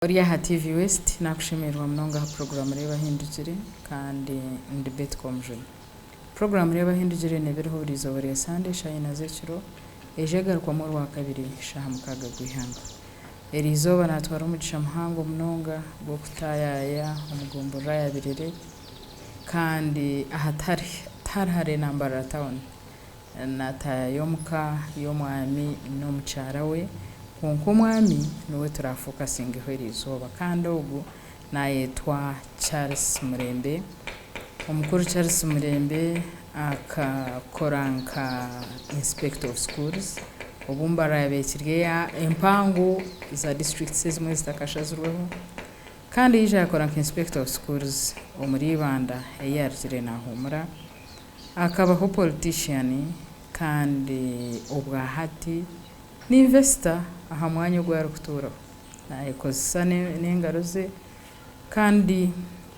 Ori aha TV West, nakushemererwa munonga aha puroguraamu Reeba Ahindukire kandi ndi Betty Komujuni. Puroguraamu Reeba Ahindukire neeba eriho buri izooba rya Sande eshaaha ina z'ekiro, eija egarukwamu Orwakabiri shaaha mukaaga gw'eihangwe. Eri izooba natwara omugisha muhango munonga gw'okutaayaaya omu gomborora ya Birere kandi ahatari tihari hare na Mbarara tawuni. Naataayaaya omuka y'omwami n'omukyara we, kwonka omwami niwe turaafokasingeho eri izooba kandi ogu naayetwa Charles Murembe. Omukuru Charles Murembe akakora nka Inspector of Schools obu Mbarara yaabaire ekiri eya empango za disiturikiti ezimwe zitakashazirweho kandi yaija yaakora nka Inspector of Schools omuri Ibanda ei yaarugire naahuumura. Akabaho politician kandi obwahati ni investor aha mwanya ogu arikutuuraho. Nayekozesa n'engaro ze kandi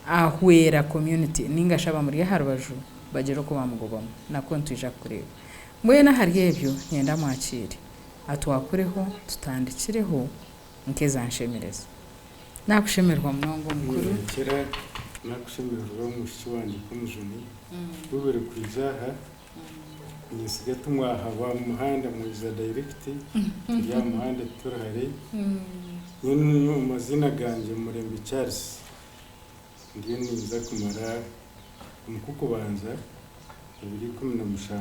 ahwera community ninga shi abamuri aha rubaju bagira oku bamugobamu. Nakwo nitwija kukureeba. Mbwenu ahari ebyo niinyenda mwakiire atwakureho tutandikireho nk'eza nshemereza. Nakushemererwa munonga omukuru. Ninkira nakushemererwa omwishiki wangye Komujuni webare kwija aha ninsiga timwahaba omu muhanda mwija direct turi aha muhanda tituri hare nyowe omu maziina gangye Murembe Charles ndiyo ninza kumara omu kukubanza 2017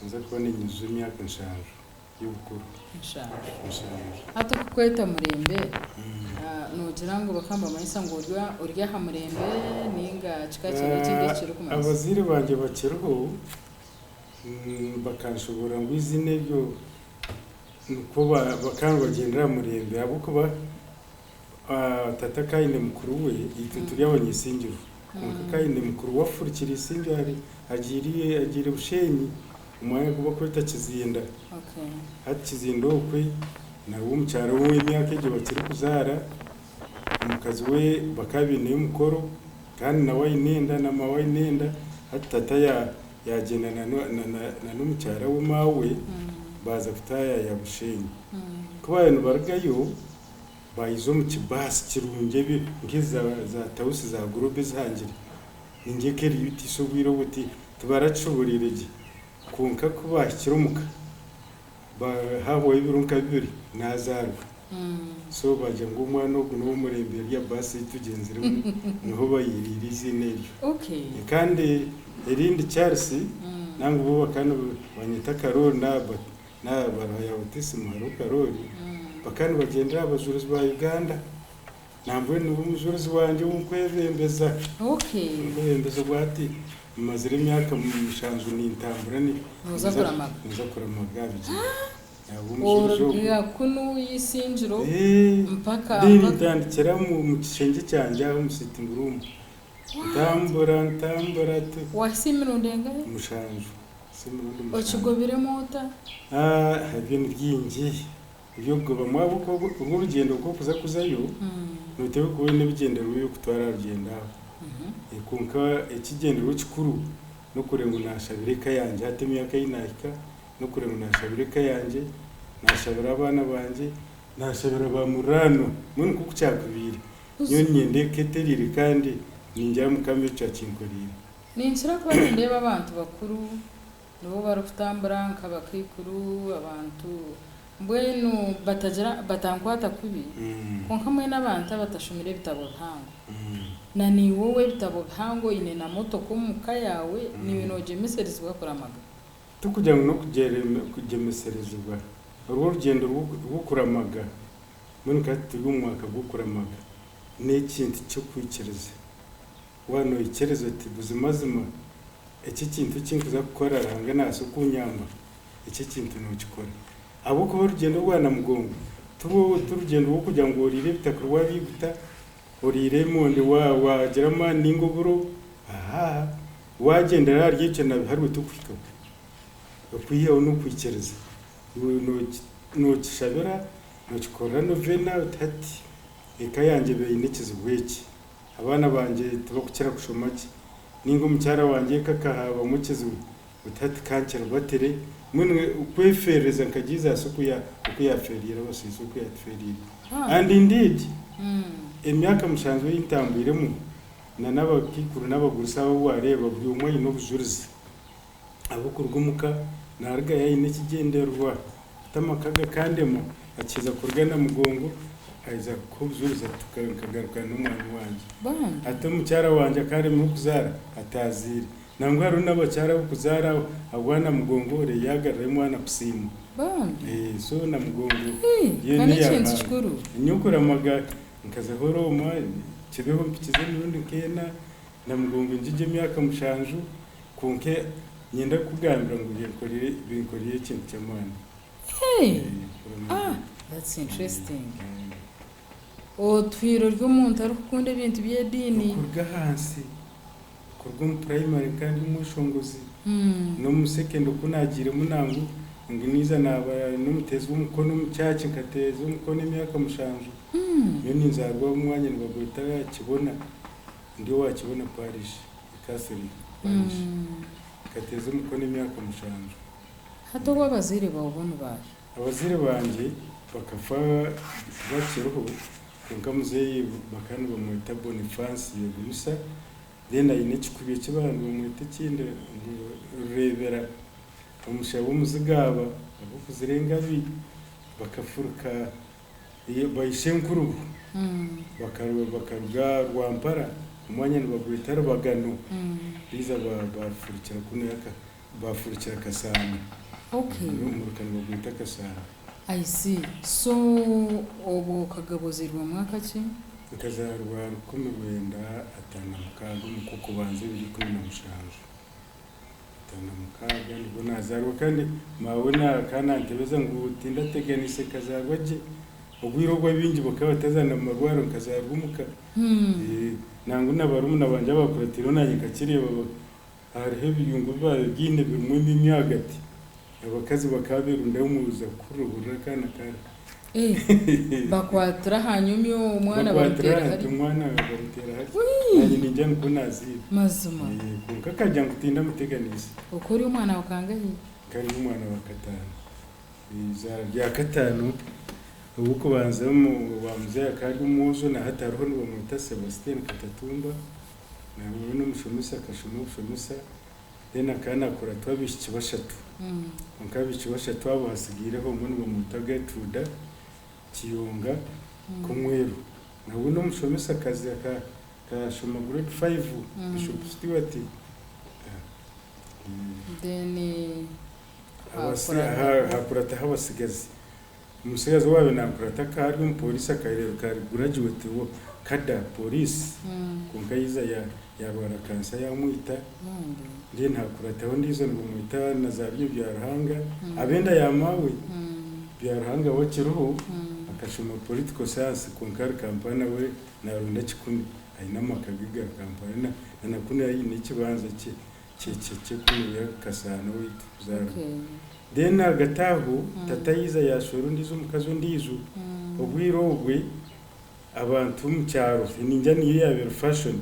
ninza kuba ninyuzuza emyaka nshanju. y'obukuru. Nshanju. Nshanju. Hati okukweta murembe, noogira ngu bakaba nibamanyisa ngu ori aha murembe nainga kikaba kiri ekindi eki kirikumanyisa? Abazaire bangye bakiriho, bakanshoboorora ngu eiziina eryo nikwo bakaba nibagyendera aha murembe ahabw'okuba tata akaba aine mukuru we, itwe turi abany'Isingiro, kwonka akaba aine mukuru we afurukire Isingiro agiire Bushenyi. Omwanya ogu barikweta Kizinda. Hati Kizinda okwe nawe omukyara we ow'emyaka egyo bakirikuzaara, omukazi we bakaba baineyo omukoro kandi nawe aine enda na maawe aine enda, hati tata yaagyenda na n'omukyara we maawe baaza kutaayaaya Bushenyi. Ku baabaire nibarugayo, baija omu kibaasi kirungi ebi nk'ezi za tausi za Global ezihangire. Ningyeka eriyo etiisa obwire obu tibarakishoboreire gye. Kwonka ku baahikire omuka, haahwaho ebiro nka bibiri naazaarwa. So baagira ngu omwana ogu n'ow'omurembe erya baasi ei tugyenziremu niho bayiiriire eiziina eryo. Kandi erindi Charles, nangwa bo bakaba nibanyeta Karoori n'aha baruha ya Baptisimu hariho Karoori, bakaba nibagyendera aha Bajurizi ba Uganda. Nambwenu niwe mujurizi wangye ou nkwebembeza. Nkwebembeza obwo hati mmazire emyaka mushanju nintambura ni Nooza kuramaga? Ninza kuramaga aha bigyere. Naaba omujurizi ogwo. Oruga kunu Isingiro mpaka Then mpaka. ntandikira omu kishengye kyangye aho omu sitting room. Ntambura ntambura tu. Wahitsya emirundi engahi? Mushanju. Hitsya emirundi mushanju. Okigobiremu ota? Ebyo ni bingi. Eby'okugobamu ahabw'okuba orwo orugyendo rw'okuza kuzayo nooteekwa kuba oine ebigyendererwa eby'okutwara aha rugyendo aho. Kwonka ekigyendererwa ekikuru n'okureeba ngu naashabira eka yangye hati emyaka ei naahika n'okureeba ngu naashabira eka yangye, naashabira abaana bangye, naashabira baamuriraanwa. Mbwenu nk'oku kyakubaire, nyowe niinyenda eka etereire kandi ningira Mukama ekyo akinkoreire. Ninkira kuba nindeeba abantu bakuru Nibo barikutambura nk'abakaikuru, abantu mbwenu batagira batankwata kubi, kwonka mbwenu abantu abatashomire ebitabo bihango. Na naiwe ow'ebitabo bihango oine na motoka omu ka yaawe, naiwe noogyemeserezibwa kuramaga. Tikugira ngu n'okugyemeserezibwa, orwo orugyendo rw'okuramaga, mbwenu ka turi omu mwaka gw'okuramaga, n'ekintu ky'okwikiriza. Waaba noikiriza oti buzimazima eki ekintu eki nkuza kukora Ruhanga nabaasa kunyamba, eki ekintu nokikora. Ahabw'okuba orugyendo rwa Namugongo tirugyendo rw'okugira ngu oriire ebitakuri wabiiguta, oriire emondi wagira amaani ninga oburo, ahaa, wagyendera ahari ekyo nabiharwe tokuhikaho. Okwihaho n'okwikiriza, iwe nokishabira, nokikorera novena oti hati eka yangye eine ekizibu eki. Abaana bangye tibakukira kushoma gye, nainga omukyara wangye eka akahaabamu ekizibu oti hati ka nkiribatire, mbwenu kwefeerereza nka Jesus oku yaafeereire abasiisi, oku yaatufeereire. And indeed, Emyaka mushanju ei ntambwiremu na n'abakaikuru n'abagurusi abu waareeba buri omwe aine obujurizi. Ahabw'okuruga omuka naarugayo aine ekigyendererwa ati amaka gakandema akiheza kuruga Namugongo aija kuha obujurizi ati nkagarukana n'omwami wangye. Bambi. Ati omukyara wangye akaaremire okuzaara ati azaire. Nangwa hariho n'abakyara ab'okuzaara ahabwa Namugongo ore yaagarurayo omwana kusiimwa. Bambi. So Namugongo Hii, yo ka n'eya n'ekintu Ruhanga. kikuru. Nyowe kuramaga nkazaho Rooma, Kibeho mpikize emirundi nk'ena, Namugongo ngigye emyaka mushanju, kwonka nyenda kukugambira ngu binkoreire ekintu ky'amaani. Hey! Ah, that's interesting. Otwire ori omuntu arikukunda ebintu by'ediini. Okuruga ahansi, kuruga omu purayimari nkaba ndi omweshongozi, n'omu sekendore ku naagiiremu nangwa ngu naija naaba n'omuteezi w'omukono omu church nkateeza omukono emyaka mushanju. Nyowe ninzaarwa omu mwanya nibagweta Kibona, ndi owa Kibona Parish, Catholic Parish. Nkateeza omukono emyaka mushanju. Hati obu abazaire baawe bo nibaahi? Abazaire bangye bakafa bakiriho kwonka muzeeyi bakaba nibamweta Bonifansi Yegumisa then aine ekikubyo eki baaba nibamweta ekindi ngu Rureebera omushaho w'omuzigaaba ab'okuzira engabi bakafuruka ba ishenkurubo bakaruga Rwampara omwanya nibagweta Rubagano baija bafurukira kunu Baafurukira Kasaana. Okay. Omuruka nibagweta Kasaana. I see. So obwo okagaba ozairwe mwaka ki? Nkazaarwa 1956 omu Kw'okubanza ebiro 17. 56 nibwo naazaarwa kandi maawe akaba naantebeza ngu tindateganiise nkazaarwa gye. Obwire obwo abaingi bakaba bataza na mu marwariro nkazaarwa omuka. Nangwa na barumuna bangye abaakuratiireho naanye nkakireeba Hariho ebiyungu bi baabaire biine birimu emiimi ahagati. Abakazi bakaba beerundayo omuruza kuhurira akaana karira. Eh, bakwatira aha nyomyo omwana Bakwatira bamuteera aha hari. omwana bamuteera hari. Wii! Naanye ningira nikwo naazaire. Mazima. Eh, kwonka akagira ngu tindamuteganiise. Okaba ori omwana wa kangahi? Nkaba ndi omwana wa kataano. Eizaara rya kataano, ow'okubanza owa muzeeyi akaba ari omwojo na hati ariho nibamweta Sebastien Katatumba. Nawe n'omushomesa akashoma obushomesa then akaba nakuratwa abaishiki bashatu. Kwonka abaishiki bashatu abo hatsigaireho omwe nibamweta Gertruda Kiyonga Komweru. Nawe n'omushomesakazi akashoma grade five Bishop Stuart. Then Hakurataho abatsigazi. Omutsigazi owaabaire nankurata akaba ari omupooriisi akareebeka ari graduate wa kada pooriisi kwonka yaija yaarwara kansa yaamwita. Then hakurataho ondiijo nibamweta Nazario Byaruhanga ab'enda ya maawe. Byaruhanga we akiriho akashoma political science kwonka ari Kampala nawe naaronda kikumi aine amaka ge gari Kampala na na kunu aine ekibanja kye. Kyekye Kasaana owaitu kuzaarwa. Then ahagati aho tata yaija yaashwera ondiijo omukazi ondiijo. Obwire obwe abantu omu kyaro ningira niyo yaabaire fashion,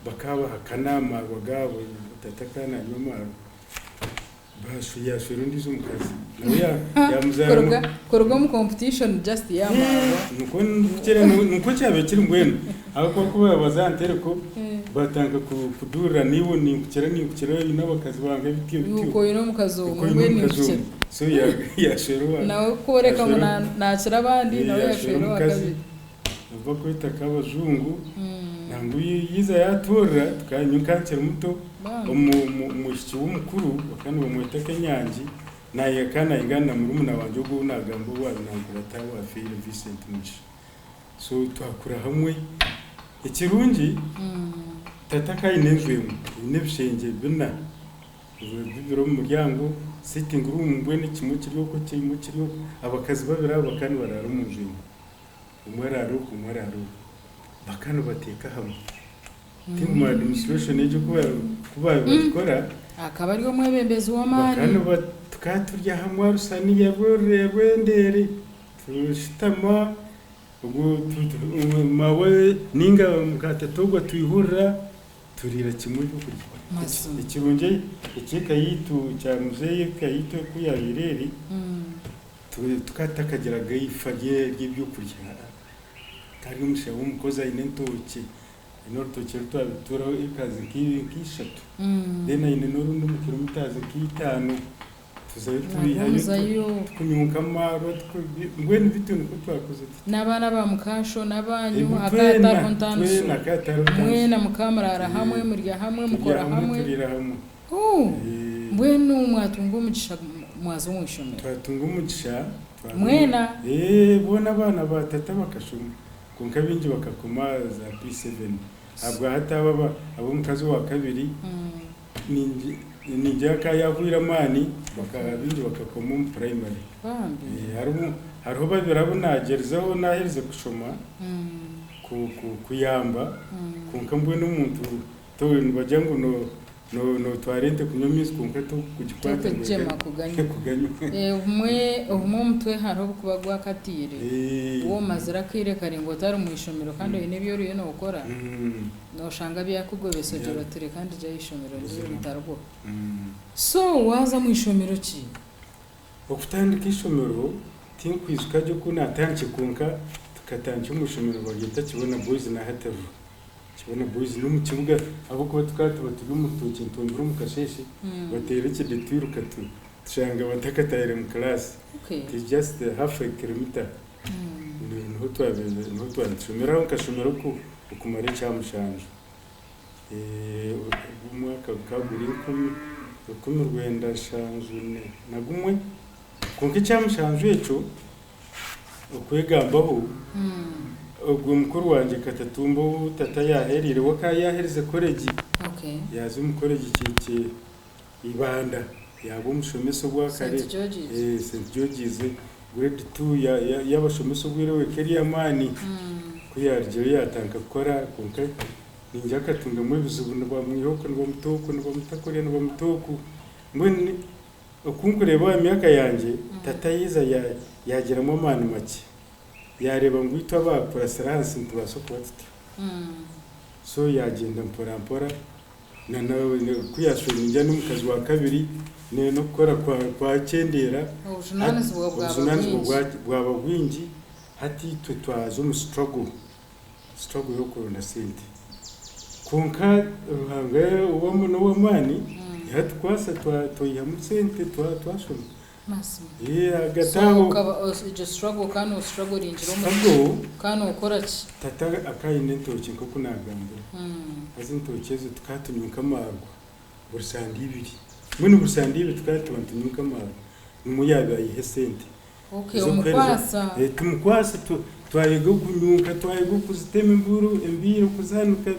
bakaba bahakana aha maarwa gaabo, tata akaba naanywa amaarwa. Yaashwera ondiijo omukazi nawe yaamuzaaramu. Kuruga omu competition just y'amaarwa. Nikwo kyabaire kiri mbwenu ahabw'okuba ku baabaza aha ntereko batandika kuduurira naiwe ninkukira ninkukira oine abakazi bange bityo bityo. Iwe oine omukazi omwe mbwenu ninkukira. So yaashwera owa. Nawe kworeka ngu naakira abandi nawe yaashwera owa kabiri. Abu bakweta nk'abajungu nangwa yaija yaatuhurira nyowe nkaba nkiri muto, omwishiki w'omukuru bakaba nibamweta Kenyangi naanye akaba naingana na murumuna wangye ogu ou naagamba owaabaire nankurata owaafiire Vincent Mugisha. So twakura hamwe. Ekirungi tata akaba aine enju emwe eine ebishengye bina, bibiri omu muryango, sitting room mbwenu kimwe kiri oku ekindi kiri oku, abakazi babiri abo bakaba nibaraara omu nju emwe. Omwe araara oku, omwe araara oku. Bakaba nibateeka hamwe. Tingu administration egyo ku baabaire bagikora. Akaba ari omwebembezi w'amaani. Bakaba niba, tukaba turya hamwe aha rusaniya rw'endeere, tushutama, ogwo maawe nainga muka tata ogwo atwihurira, turiira kimwe ebyokurya. Mazima. Ekirungi eky'eka yaitu, kya muzeeyi eka yaitu oku yaabaire eri, Tukaba tutakagiraga eifa ry'ebyokurya. Akaba ari omushaija w'omukozi aine entookye, aine orutookye oru twabire nitutuuraho acres nk'ishatu, then aine n'orundi omu kilometres nk'itaano. Tuzayo twihayo Muzayo. Tukunyunka amaarwa, mbwenu bityo nikwo twakoze tuti. N'abaana ba mukaasho n'abanyu Ebi hakaba twena hatariho ntaaniso. Twena hakaba hatariho ntaaniso. Mwena mukaba muraara hamwe, murya hamwe, Turya mukora hamwe, hamwe. turiira hamwe. Ooh, Mbwenu mwatunga omugisha mwaza omu ishomero. Twatunga omugisha Mwena? Boona abaana ba tata bakashoma kwonka baingi bakakoma za P7 ahabwa hati abo ab'omukazi owa kabiri ningira akaba yaahwire amaani baingi bakakoma omu purayimare. Bambi. Hariho babiri abu naagyerizeho naaherize kushoma kuyamba kwonka mbwenu omuntu nibagira ngu nootwara ente kunywa amaizi kwonka tokugikwata ngu Tokugyema kuganywa. Kuganywa. Obumwe obumwe omutwe hariho obu kuba gwakatiire. Waaba omazire akaire karaingwa otari mu ishomero kandi oine ebi oriyo nookora, nooshanga byakugobesa ogira oti reka ndigye aha ishomero ndye ntarwaho. So waaza mu ishomero ki? Okutandika ishomero tinkwijuka gye oku naatandikire kwonka tukatandikira omu ishomero nibaryeta Kibona Boys na hati ririho. Kibona Boys n'omu kibuga ahabw'okuba tukaba tuba turi omu rutookye nitumbura omu kasheeshe bateera ekide twiruka tushanga batakataahire mu class. It is just half a kilometer niho twabaire niho twaba nitushomera aho nkashomera okumara ekya mushanju. Omwaka gukaba guri 1971 kwonka ekya mushanju ekyo okwegambaho ogwo mukuru wangye Katatumba ou tata yaahereire we akaba yaaherize koregi yaaza omu koregi Ibanda yaaba omushomesa obwakare St George's grade 2 y'abashomesa obwire obwo ekaba eri ey'amaani ku yaarugireyo yaatandika kukora kwonka Ningira akatungamu ebizibu nibamwiha oku nibamuta oku nibamuta kuriya nibamuta oku. Mbwenu oku nkureeba aha myaka yangye, tata yaija yaagiramu amaani makye. Yaareeba ngu itwe abaakurasire ahansi nitubaasa kuba tutyo. So yaagyenda mpora mpora na ku yaashweire ningira n'omukazi wa kabiri n'okukora kwakyendeera. Obujunaanizibwa bwaba Obujunaanizibwa bwaba bwingi, hati itwe twaza omu struggle. Struggle y'okuronda sente. Kwonka Ruhanga n'owamaani yatukwasa twaihamu sente twashoma. Mazima. Ahagati So aho. okaba egyo struggle okaba no strugglingira omu ki? Struggle. Okaba nokora ki? Tata akaba aine entookye nk'oku naagambire. Haza entookye ezo tukaba tunywa nk'amaarwa buri sande ibiri. Mbwenu buri sande ibiri tukaba tuba nitunywa nk'amaarwa nimwo yaabaire aiha esente. Okay, omukwasa. Tumukwasa twayega okunyunka, twayega okuzitema embiiro okuzanika,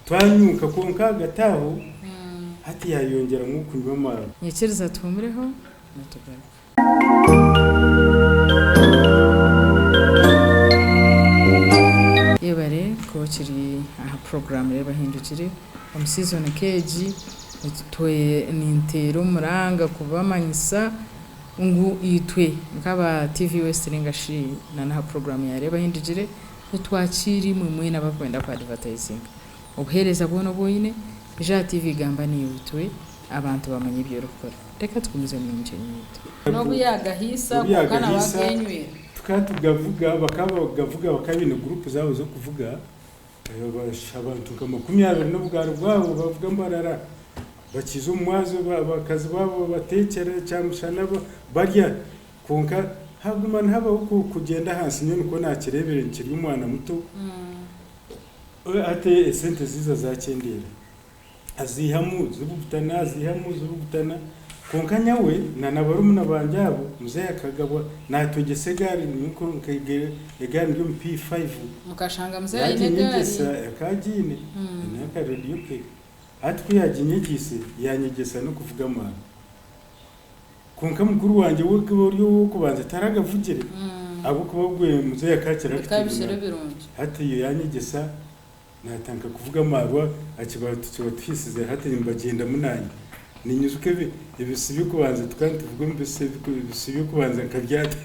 twanyunka kwonka ahagati aho hati yayongyeramu okunywa amaarwa. Nyikiriza tuhuumureho nitugaruka. Yebare kuba okiri aha puroguraamu Reeba Ohindukire. Omu siizoni nk'egi ninteera omuranga kubamanyisa Ngu itwe nk'aba TV West ninga shi na n'aha puroguraamu ya Reeba Ahindugire, nitwakiira imwe mwena abarikwenda ku adivatayizinga obuheereza bwona obu oine, ija aha TV gamba naitwe abantu bamanye ebi orikukora. Reka tugumizemu n'omugyenyi waitu. N'obu yaagahiisa N'obu kwonka nawe yaagahiisa, akeenywera. tukaba tugavuga, bakaba bagavuga bakaba baine guruupu zaabo z'okuvuga, Abantu nka 20 n'obugaari bwabo bavuga mbarara bakiiza omu mwazyo abakazi baabo babateekyera kyamushana barya kwonka haguma nihabaho kugyenda ahansi nyowe nikwo naakireebire nkiri omwana muto hati esente ziiza zakyendeera. Aziihamu zibugutana, aziihamu zibugutana, kwonka nyowe na na barumuna bangye abo, muzeeyi akagabwa naatwegyesa egaari, nyowe nkeega egaari ndi omu P5. Mukashanga muzeeyi aine egaari? Yaaginyegyesa, akaba agiine, aine akarediyo ke. Hati ku yaaginyegyeise, yaanyegyesa n'okuvuga amaani. Kwonka mukuru wangye we ori ow'okubanza taragavugire ahabw'okuba ogwo muzeeyi akaba akiri Bikaba active bikiri na birungi. hati yaanyegyesa. Naatandika kuvuga amaarwa akiba tukiba tuhiisize hati nibagyendamu naanye. Ninyijuka ebi ebisi by'okubanza tukaba nituvuga omu bisi ebisi by'okubanza nka byata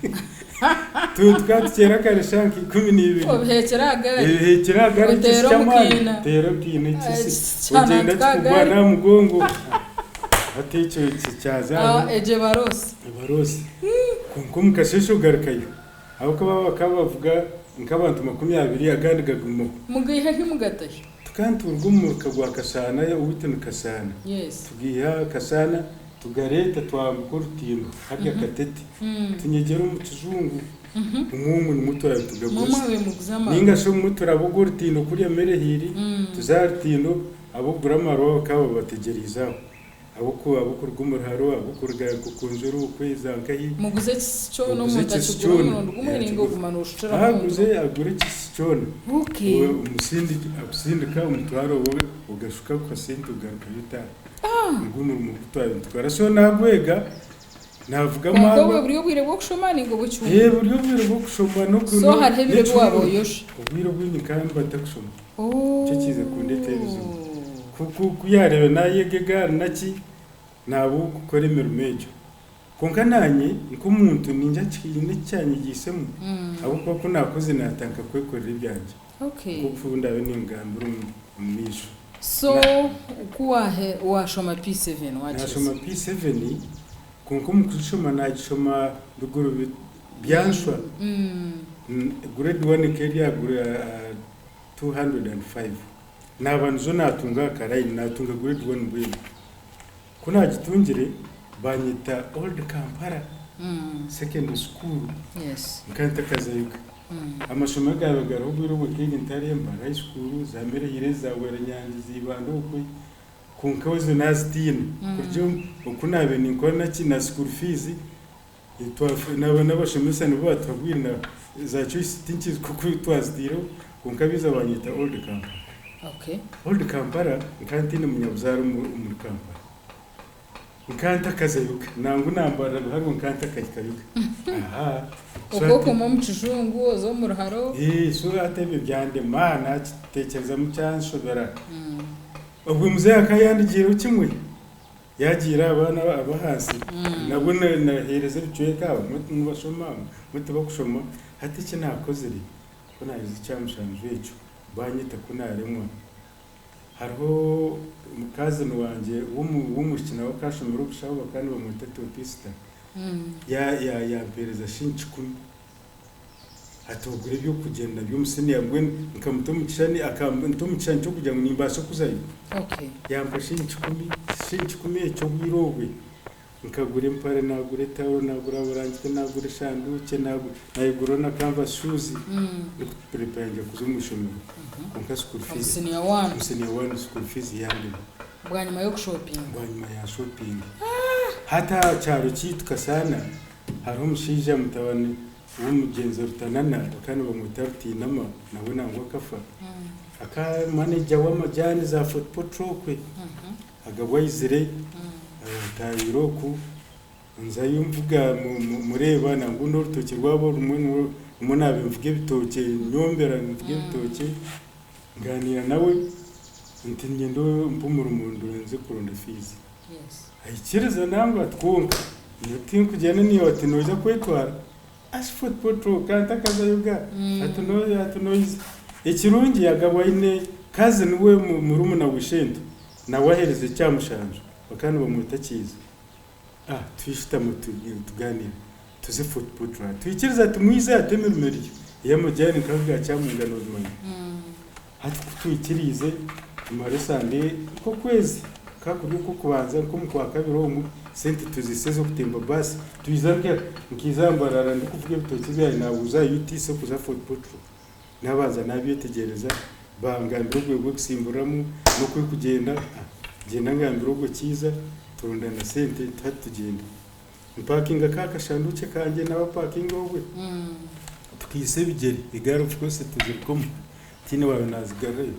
tukaba tukyera kare shaaha nka 12. Obiheekire aha gaari. Obiheekire aha gaari ekisi Oteera omu ky'amaani kiina. oteera omu kiina ekisi Ekisi kyana ogyenda nka aha kikugwa gaari. n'aha mugongo hati ekyo kyaza aho. Egyo eba roosi. Eba roosi. Kwonka omu kasheeshe ogarukayo ahabw'okuba bakaba bavuga. Nk'abantu 20 agandi gagumaho. Mugaiha hi mugatahi? Tukaba nituruga omu muruka gwa Kasana, owaitu ni Kasana. Tugaiha Kasana tugareeta twambuka orutindo harya Katete, tunyegyera omu kijungu, omwe omwe nimwo turaabe tugaguza. Nainga shi obumwe turaboga orutindo kuriya Merehiiri, tuze aha rutindo, ab'okugura amaarwa bakaba babategyereize aho. Ab'okuruga omu ruharo, ab'okuruga Nkokonjore okwe za nkahi. Muguze ekisisi kyona Oguze omuntu ekisisi akigura kyona. omurundi gumwe nainga oguma nooshukyeraho omuntu Aguze agure ekisisi kyona. Okay. Omusindika omutwaro obwo ogashuka ako kasente ogarukayo otaaha. Nigwo murimo ogu twaba nitukora. So naagwega naavuga Kwonka amaarwa. obwe buri obwire bw'okushoma nainga obw'ekihuumuro? Ee buri obwire bw'okushoma n'oku So hariho ebiro ebi waaba n'ekihuumuro. oyosha? Obwire obwingi nkaba mba ntakushoma. Nikyo kiija kundeetera ebizibu. Ku ku ku yaareeba naayega egaari naki, naaba ow'okukora emirimo egyo. Kwonka naanye nk'omuntu niingira nti haine eki kyanyegyeisemu ahabw'okuba ku naakuze naatandika kwekorera ebyangye nk'oku ndaabe ningambira omu omu maisho. So ku waahe waashoma P7 waakiheza? Naashoma P7 kwonka omu kugishoma naagishoma biguru byanshwa. Grade one ekaba eri aha 205. Naaba nizo naatunga aha karayini, naatunga grade one mbwenu. Ku naagitungire, baanyeta Old Kampala Secondary School, nkaba ntakazayoga. Amashomero agaabaire gariho obwire obwo nk'eryo Ntare, Mbara High School, za Merehire, za Bweranyangi, za Ibanda okwe, kwonka ezo naazitiina. Kuruga oku naabaire ninkora naki, na school fees, N'abashomesa nibo baatuhabwire na za choice tinkiijuka oku twazitaireho kwonka baija banyeta Old Kampala. Old Kampala nkaba ntaine munyabuzaare omuri Kampala. Nkaba ntakazayoga nangwa na Mbarara biharwe nkaba ntakahikayoga. Ahaa. Okwo okoma omu kijungu oza omu ruharo. So hati ebyo byandema naakiteekyerezamu kyanshobera. Obwo muzeeyi akaba yandigiireho kimwe. Yaagiira abaana ab'ahansi nabwo naaheereza ebicweka abamwe nibashoma abamwe tibakushoma. Hati eki naakozire ku naaherize ekya mushanju ekyo baanyeta ku naaremwa, hariho kazini wangye w'omwishiki nawe akaba ashomire obushaho bakaba nibamweta Teopisita yaampeereza shilingi kikumi. Ati ogure eby'okugyenda nabyo omu siniya mbwenu nkamuta omu kishushani akanta omu kishushani ky'okugira ngu nimbaasa kuzayo. Yampa shilingi kikumi, shilingi kikumi ekyo obwire obwe nkagura empare, naagura etawuro, naagura burangiti, naagura eshanduukye, naayeguriraho na canvas shoes ndikupuriparinga kuza omu ishomero kwonka school fees, Omu siniya one. Omu siniya one school fees yandema. Bwanyima y'okushopinga? Bwanyima ya shopping. Hati aha kyaro kyaitu Kasaana hariho omushaija mutabani w'omugyenzi Rutanana bakaba nibamweta Rutiinama nawe nangwa akafa. Akaba maneja w'amajaani za Fort Portal okwe. Agabwe aizire ataahiire oku nzayo nvuga mureeba nangwa n'orutookye rwabo rumwe nimwo naabaire nvuga ebitookye nyombera nvuga ebitookye nganiira nawe nti niinyenda ompe omurimo nze kuronda fiizi. Aikiriza nangwa ati kwonka nyowe tinkugyenda naiwe ati noija kwetwara As Fort Portal kandi ntakazayoga ati ati noija. Ekirungi yagabwa aine cousin we murumuna wa ishento nawe aherize Kyamushanju bakaba nibamweta Kiiza. Ah twishutama tuganira tuze Fort Portal ati twikirize ati mwije ati emirimo eriyo ey'amajani nkaga Kyamunga nobimanya. Hati ku twikiriize tumara esande nk'okwezi ka kuri okw'okubanza nk'omu Kwakabiri omwo, sente tuzihitsya ez'okutemba baasi twija nka nkaija aha Mbarara ndikuvuga ebitookye byangye naabuuza aha UTC okuza Fort Portal. Naabanza naabyetegyereza bangambira obwire bw'okusimburiramu n'oku erikugyenda, ngyenda ngambira ogwo kiiza turondana sente hati tugyenda. Mpakinga ka kashanduukye kangye nawe apakinga obwe. Tukaisa ebigyere, egaari of course tuzirikomu, tihaine owaabaire naazigarurayo.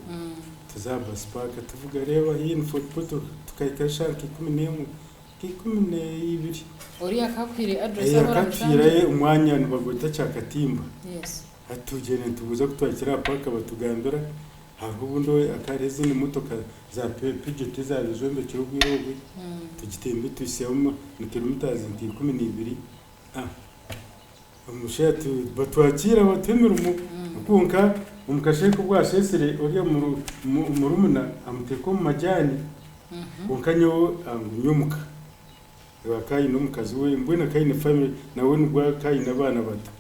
Tuza aha bus park tuvuga reeba haihi ni Fort Portal, tukahikayo shaaha nka 11, nka 12. Oriya akakuhaire address ahu Akatuhaire oramushangye? omwanya nibagweta Kyakatimba. Yes. Hati tugyenda nitubuuza ku twahikire aha paaka batugambira, hariho obundi hakaba hariho ezindi motoka za Peugeot ezaabaire zombekire obwire obwe, tugitembe tuhitsyeho ni kilometres nka 12. Omushaija ati batwakiira batuha emirimo kwonka omu kasheeshe ku bwasheesire oriya murumuna amuteeka omu majaani kwonka nyowe angumya omuka. Akaba aine omukazi we mbwenu akaba aine family nawe nibwo akaba aine abaana bato.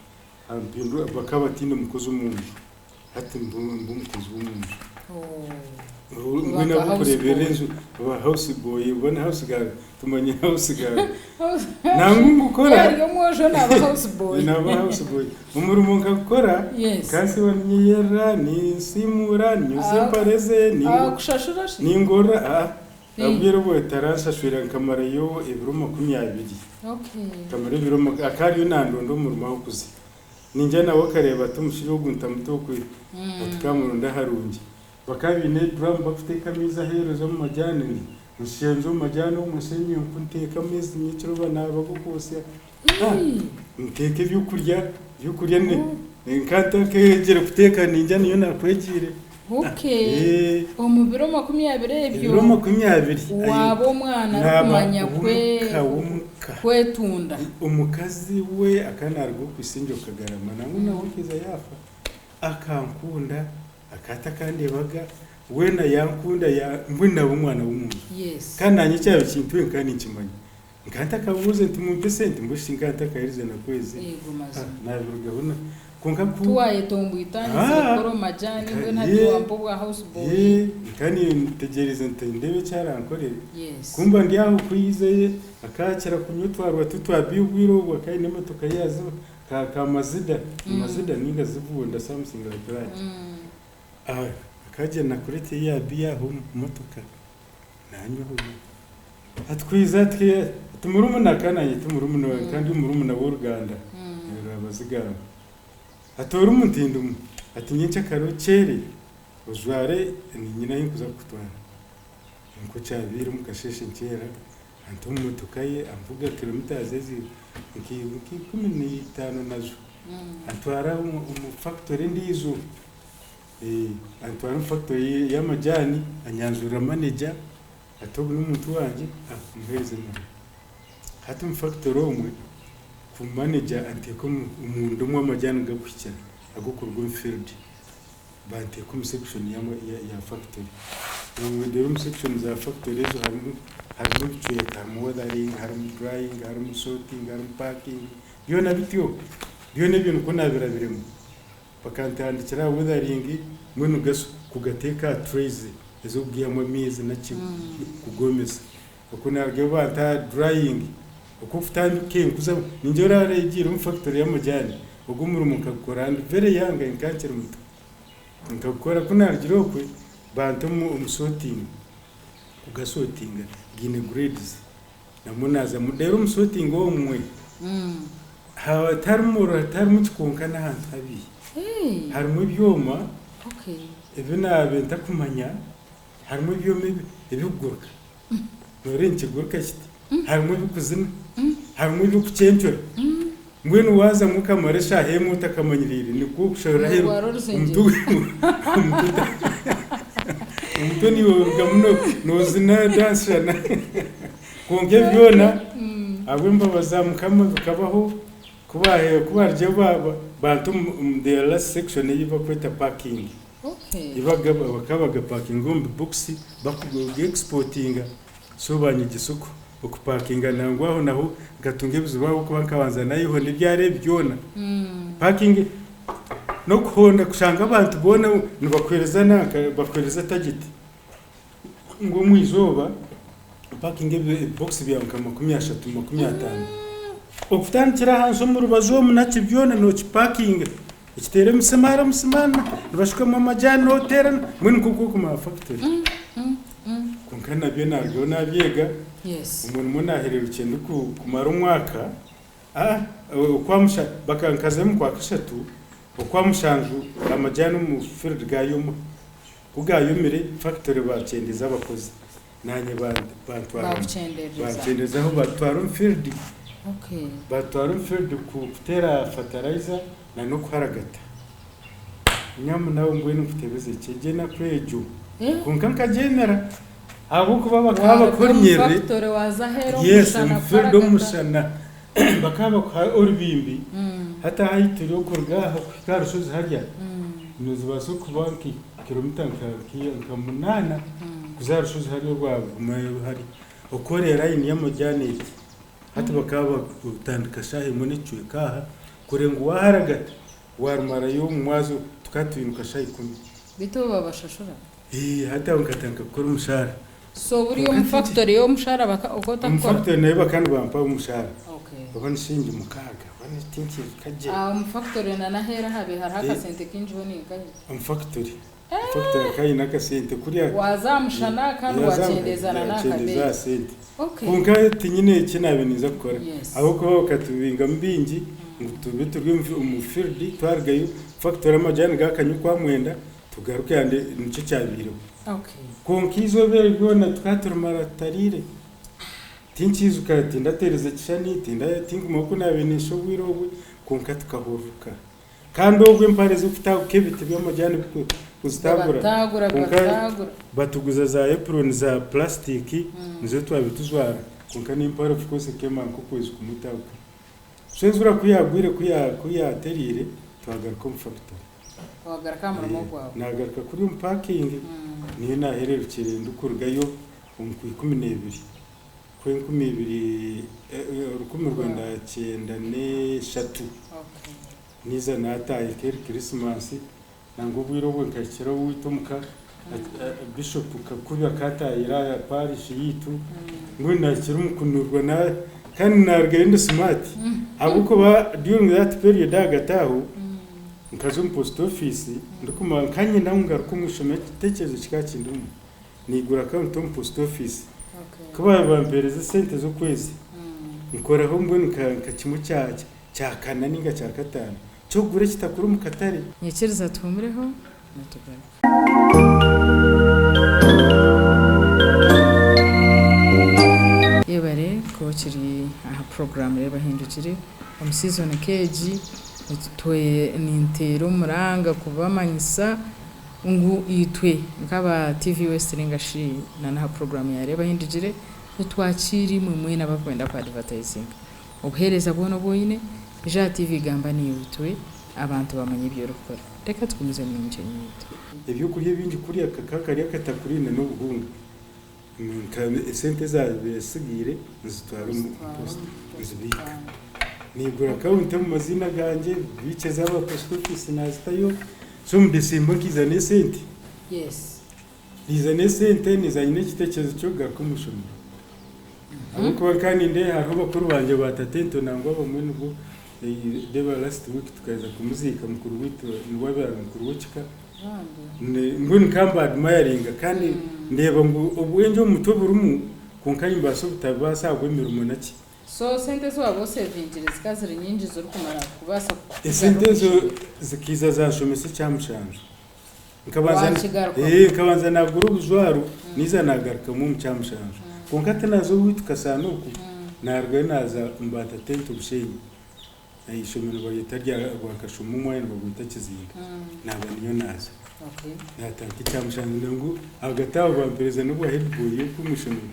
Ampindura bakaba bataine mukozi omu nju hati mba omukozi w'omu nju. Mbwenu abarikureeberera enju ba house boy oba ni house girl tumanye house girl. Nangwa ngukora. Yaaba ari omwojo naaba house boy. Naaba house boy. Omurimo nkagukora nkansiiba ninyeyerera, ninsiimuura, ninyoza empare ze, Akushashura shi? ningorora. Obwire obwo taranshashwire nkamarayo ebiro 20. Nkamara ebiro akaba ariyo nandonda omurimo ah'okuza. Ningira nawe akareeba ati omushaija ogu ntamuta okwe ati kamuronde aharungi. Bakaba baine eduramu bakuteeka amaizi aheeru eza omu majani, nshenza omu majani omwo nshenye enku nteeka amaizi nyekiro banaaba ag'okwosya. Nteeka ebyokurya, ebyokurya nka ntakegire kuteeka ningira niyo nakwegiire. Okay. Omu biro 20 ebyo. Ebiro 20. Waaba omwana arikumanya kwetunda. Omukazi we akaba naaruga okwa Isingye Kagarama nangwa nawe akaija yaafa. Akankunda, akaba atakandeebaga, weena yankunda mbwenu naaba omwana w'omuntu. Kandi naanye ekyabaire kintwire nkaba ninkimanya. Nkaba ntakabuuza nti mumpe esente mbwenu shi nkaba ntakaherize na kwezi. Eego mazima. Naabirugaho na kwonka ku. Tiwayetomboita nizire kukora omu majani mbwenu hati wampa obwa house boy. Nkaba nintegyereize nti ndeebe eki arankorere. Ku mba ndi aho ku yaija akaakira kunywa otwarwa twe twa biya obwire obwo akaba aine emotoka ye ya ka ka Mazida, Mazida ninga Zivunda something like that. Akaagira nakureetera eya biya aho omu motoka. Nanywaho Atwiza ati, ati murumuna ka nanye ti murumuna wange kandi murumuna w'oruganda Abazigamba. Ati orimu nti ndimu. Ati nyenkyakare okyere ojware niinyine ahi nkuza kukutwara. Nikwo kyabaire omu kasheeshe nkyera anta omu motoka ye anvuga kilometres ezi nka 15 nazo antwara omu factory endiijo. Antwara omu factory y'amajaani anyanjurira manager. Hati ogu n'omuntu wangye, muheereze emirimo. Hati omu factory omwe, ku manager anteeka omunda omu amajaani garikuhikira ag'okuruga omu field. Banteeka omu section ya factory. Reero omu section za factory ezo harimu harimu ebicweka, harimu weathering, harimu drying, harimu sorting, harimu packing, byona bityo. Byona ebyo nikwo naabirabiremu. Bakantandikira aha weathering mbwenu kugateeka aha trays ez'okugaihamu amaizi naki kugomesa. Okwo narugayo banta aha drying, okwo okutandika enku ningira oraregiire omu factory y'amajani, ogwo omurimo nkagukora ndi very young nkaba nkiri muto. Nkagukora ku narugire okwe banta omu sorting, kugasortinga gaine grades namwo nazamu. Reero omu sorting omwe Tiharimu tiharimu kikwonka n'ahantu habi. Harimu ebyoma ebi naabaire ntakumanya, harimu ebyoma ebirikuguruka, nooreeba nikiguruka kiti, harimu ebirikuzina, harimu ebirikucencura. Mbwenu waazamu okamara eshaaha emwe otakamanyiriire, nikwo okusharira aheeru omutwe niiwe orugamu noozina dansi. Kwonka ebi byona ahabw'embabazi za Mukama bikabaho ku baarugire banta omu their last section ei barikweta parking. Ei bakaba bagapakinga omu bibokisi barikuga-exportinga. So banyegyesa okupakinga nangwa aho naho nkatunga ebizibu ahabw'okuba nkabanza nayehonda ebyaro ebi byona. Parking n'okuhonda kushanga abantu boona nibakuheereza nanka bakuheereza target. Ngu omu izooba opakinge ebibokisi byawe nka 30, 50. Okutandikira ahansi omu rubaju omu naki byona nookipakinga. Okiteera emisimaari omusimaari nibashukamu amajaani nooteera mbwenu nk'oku orikumanya fakitori. Kwonka nabyo naarugayo naabyega, omwo nimwo naahereerukire ndikumara omwaka. Nkazayo omu kwakashatu, okwamushanju amajaani omu field gaayoma. Ku gaayomire, fakitore baakyendeza abakozi, naanye bantwaramu. Bankyenderezaho batutwara omu field, batutwara omu field kuteera fatarayiza n'okuharagata. Nyamunawe mbwenu nkutebeze ki, egyo enaku egyo kwonka nkagyemera ahabw'okuba bakaba bakuha orunyerere, yes, omu field omu mushana, bakaba bakuha orubimbi, hati aha ahu turi okuruga aha kuhika aha rushozi harya, Nizibaasa kuba nka kilomita nka munaana kuza aha rushozi hariya orwagumayo hari okworera layini y'amajaani egi. Hati bakaba bakutandika shaaha emwe n'ekicweka aha. Kureba ngu waaharagata waarumarayo omu mwazyo tukaba twinuka shaaha ikumi. Beitu obu babashashura? Eeh hati aho nkatandika kukora omushaara. So buriya omu factory omushaara baka okaba Omu otakukora? factory nayo bakaba nibampa omushaara. Okay. Oba ni shilingi mukaaga oba ni tinkiijuka gye. Ah omu factory na n'aheeru ahabaire hariho akasente kaingi ho ninkahi? Omu factory. Omu factory hakaba haine akasente kuriya. Waaza aha mushana kandi waakyendeeza na n'akabeeyi. Naakyendeza aha sente. Okay. Kwonka tinyine eki naabaire ninza kukora. Yes. Ahabw'okuba bakatubingamu baingi ngu tube turi omu field twarugayo factory amajaani gaakanywa okwamwenda tugaruke and nikyo kyabaireho. Okay. Kwonka eizooba eryo ryona tukaba turimara tutariire. Tinkiijuka, tindateereza ekishushani, tinkumanya oku naabaire ninsha obwire obwe, kwonka tukahururuka. Kandi obwo empare z'okutaguka ebiti by'amajani kuzitagura, Bibatagura, kwonka bibatagura. batuguza za epuroni za pulasitiki nizo twabaire tujwara, kwonka n'empare of course ekemara nk'okwezi kumwe etaguka. So enjura ku yaagwire ku ku yaatereire, twagaruka omu fakitori. Wagaruka aha murimo gwawe. Naagaruka kuriya omu paakingi, niyo naahererukire ndikurugayo omu Kwaikumineebiri. Kw'enkumi ibiri, 1993, niiza naataaha eka eri Kirisimaasi, nangwa obwire obwo nkahikira owaitu omuka, Bishop Kakubi akaataahira aha parish yaitu, mbwenu naahikira omu kunurwa kandi naarugayo ndi smart ahabw'okuba during that period ahagati aho, nkaza omu post office ndikumanya nkanyenda ngu ngaruke omu ishomero ekiteekyerezo kikaba kindimu. Naigura akawunti omu post office. Ku baabaire bampeereza esente z'okwezi, nkoraho mbwenu nka kimwe kya kana nainga kya kataano ky'okugura ekitakuri omu katare. Nyikiriza tuhuumureho nitugaruka. Yebare kuba okiri aha puroguraamu Reeba Ohindukire. Omu siizoni nk'egi, ninteera omuranga kubamanyisa Ngu itwe nk'aba TV West ninga shi na n'aha puroguraamu ya Reeba Ahindugire, nitwakiira imwe mwena abarikwenda ku adivatayizinga obuheereza bwona obu oine, ija aha TV gamba naiwe itwe abantu bamanye ebi orikukora. Reka tugumizemu n'omugyenyi waitu. Ebyokurya ebingi kurya kakaba kari akatakuri na n'obuhunga. Nka esente ezaabaire zisigaire nzitwara omu posta nzibiika. Naigura akawunti omu maziina gangye, mbiike ez'aba post office naazitayo. So omu December nkaija n'esente. Naija n'esente naija nyine ekiteekyerezo ky'okugaruka omu ishomero. Ahabw'okuba nkaba nindeeba hariho bakuru bangye ba tatento nangwa abamwe nibwo reeba last week tukaheza kumuziika mukuru waitu niwe abaire ari mukuru w'ekika. Mbwenu nkaba mba admiringa kandi ndeeba ngu obwengye omu mutwe burimu kwonka nimbaasa obutabaasa ahabw'emirimo naki. So sente ezi waaba osevingire zikaba ziri nyingi zirikumara kubaasa kukugarura Esente omu ezo ishomero? zikaija zanshomesa ekyamushanju. Nkabanza Wakigarukamu? Ee, nkabanza naagura obujwaro naija naagarukamu omu kyamushanju. Kwonka tinaaza owaitu Kasaana oku, naarugayo naaza omu baatatento Bushenyi. Eishomero nibaryeta rya Rwakashuma omwanya nibagweta Kizinga. Naaba niyo naaza. Naatandika ekyamushanju nangwa ahagati aho bampereza n'obwa head boy oku omu ishomero.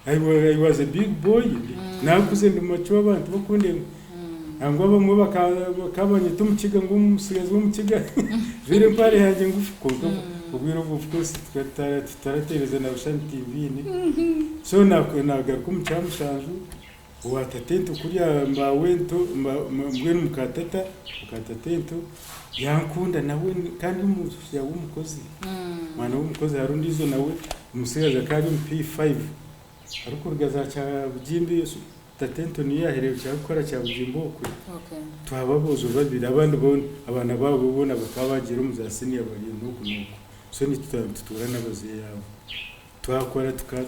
I wa I was a big boy, naakuze ndi mature abantu bakundeeba. Nangwa abamwe bakaba banyeta omukiga ngu omutsigazi w'omukiga njwaire empare yangye ngufu kwonka obwire obwo of course tukaba tutarateereza na bushani timbiine. So naagaruka omu kyamushanju Owa tatento kuriya maawento mbwenu muka tata, muka tatento yankunda nawe kandi omushaija w'omukozi, omwana w'omukozi hariho ondiijo nawe omutsigazi akaba ari omu P5 arikuruga za Kyabugimba tatento niyo yaahereerukire arikukora Kyabugimba okwe, twaba aboojo babiri abandi boona abaana baabo boona bakaba baagiire omu za siniya bari n'oku n'oku so naitwe twaba nitutuura n'abazaire abo. Twakora tuka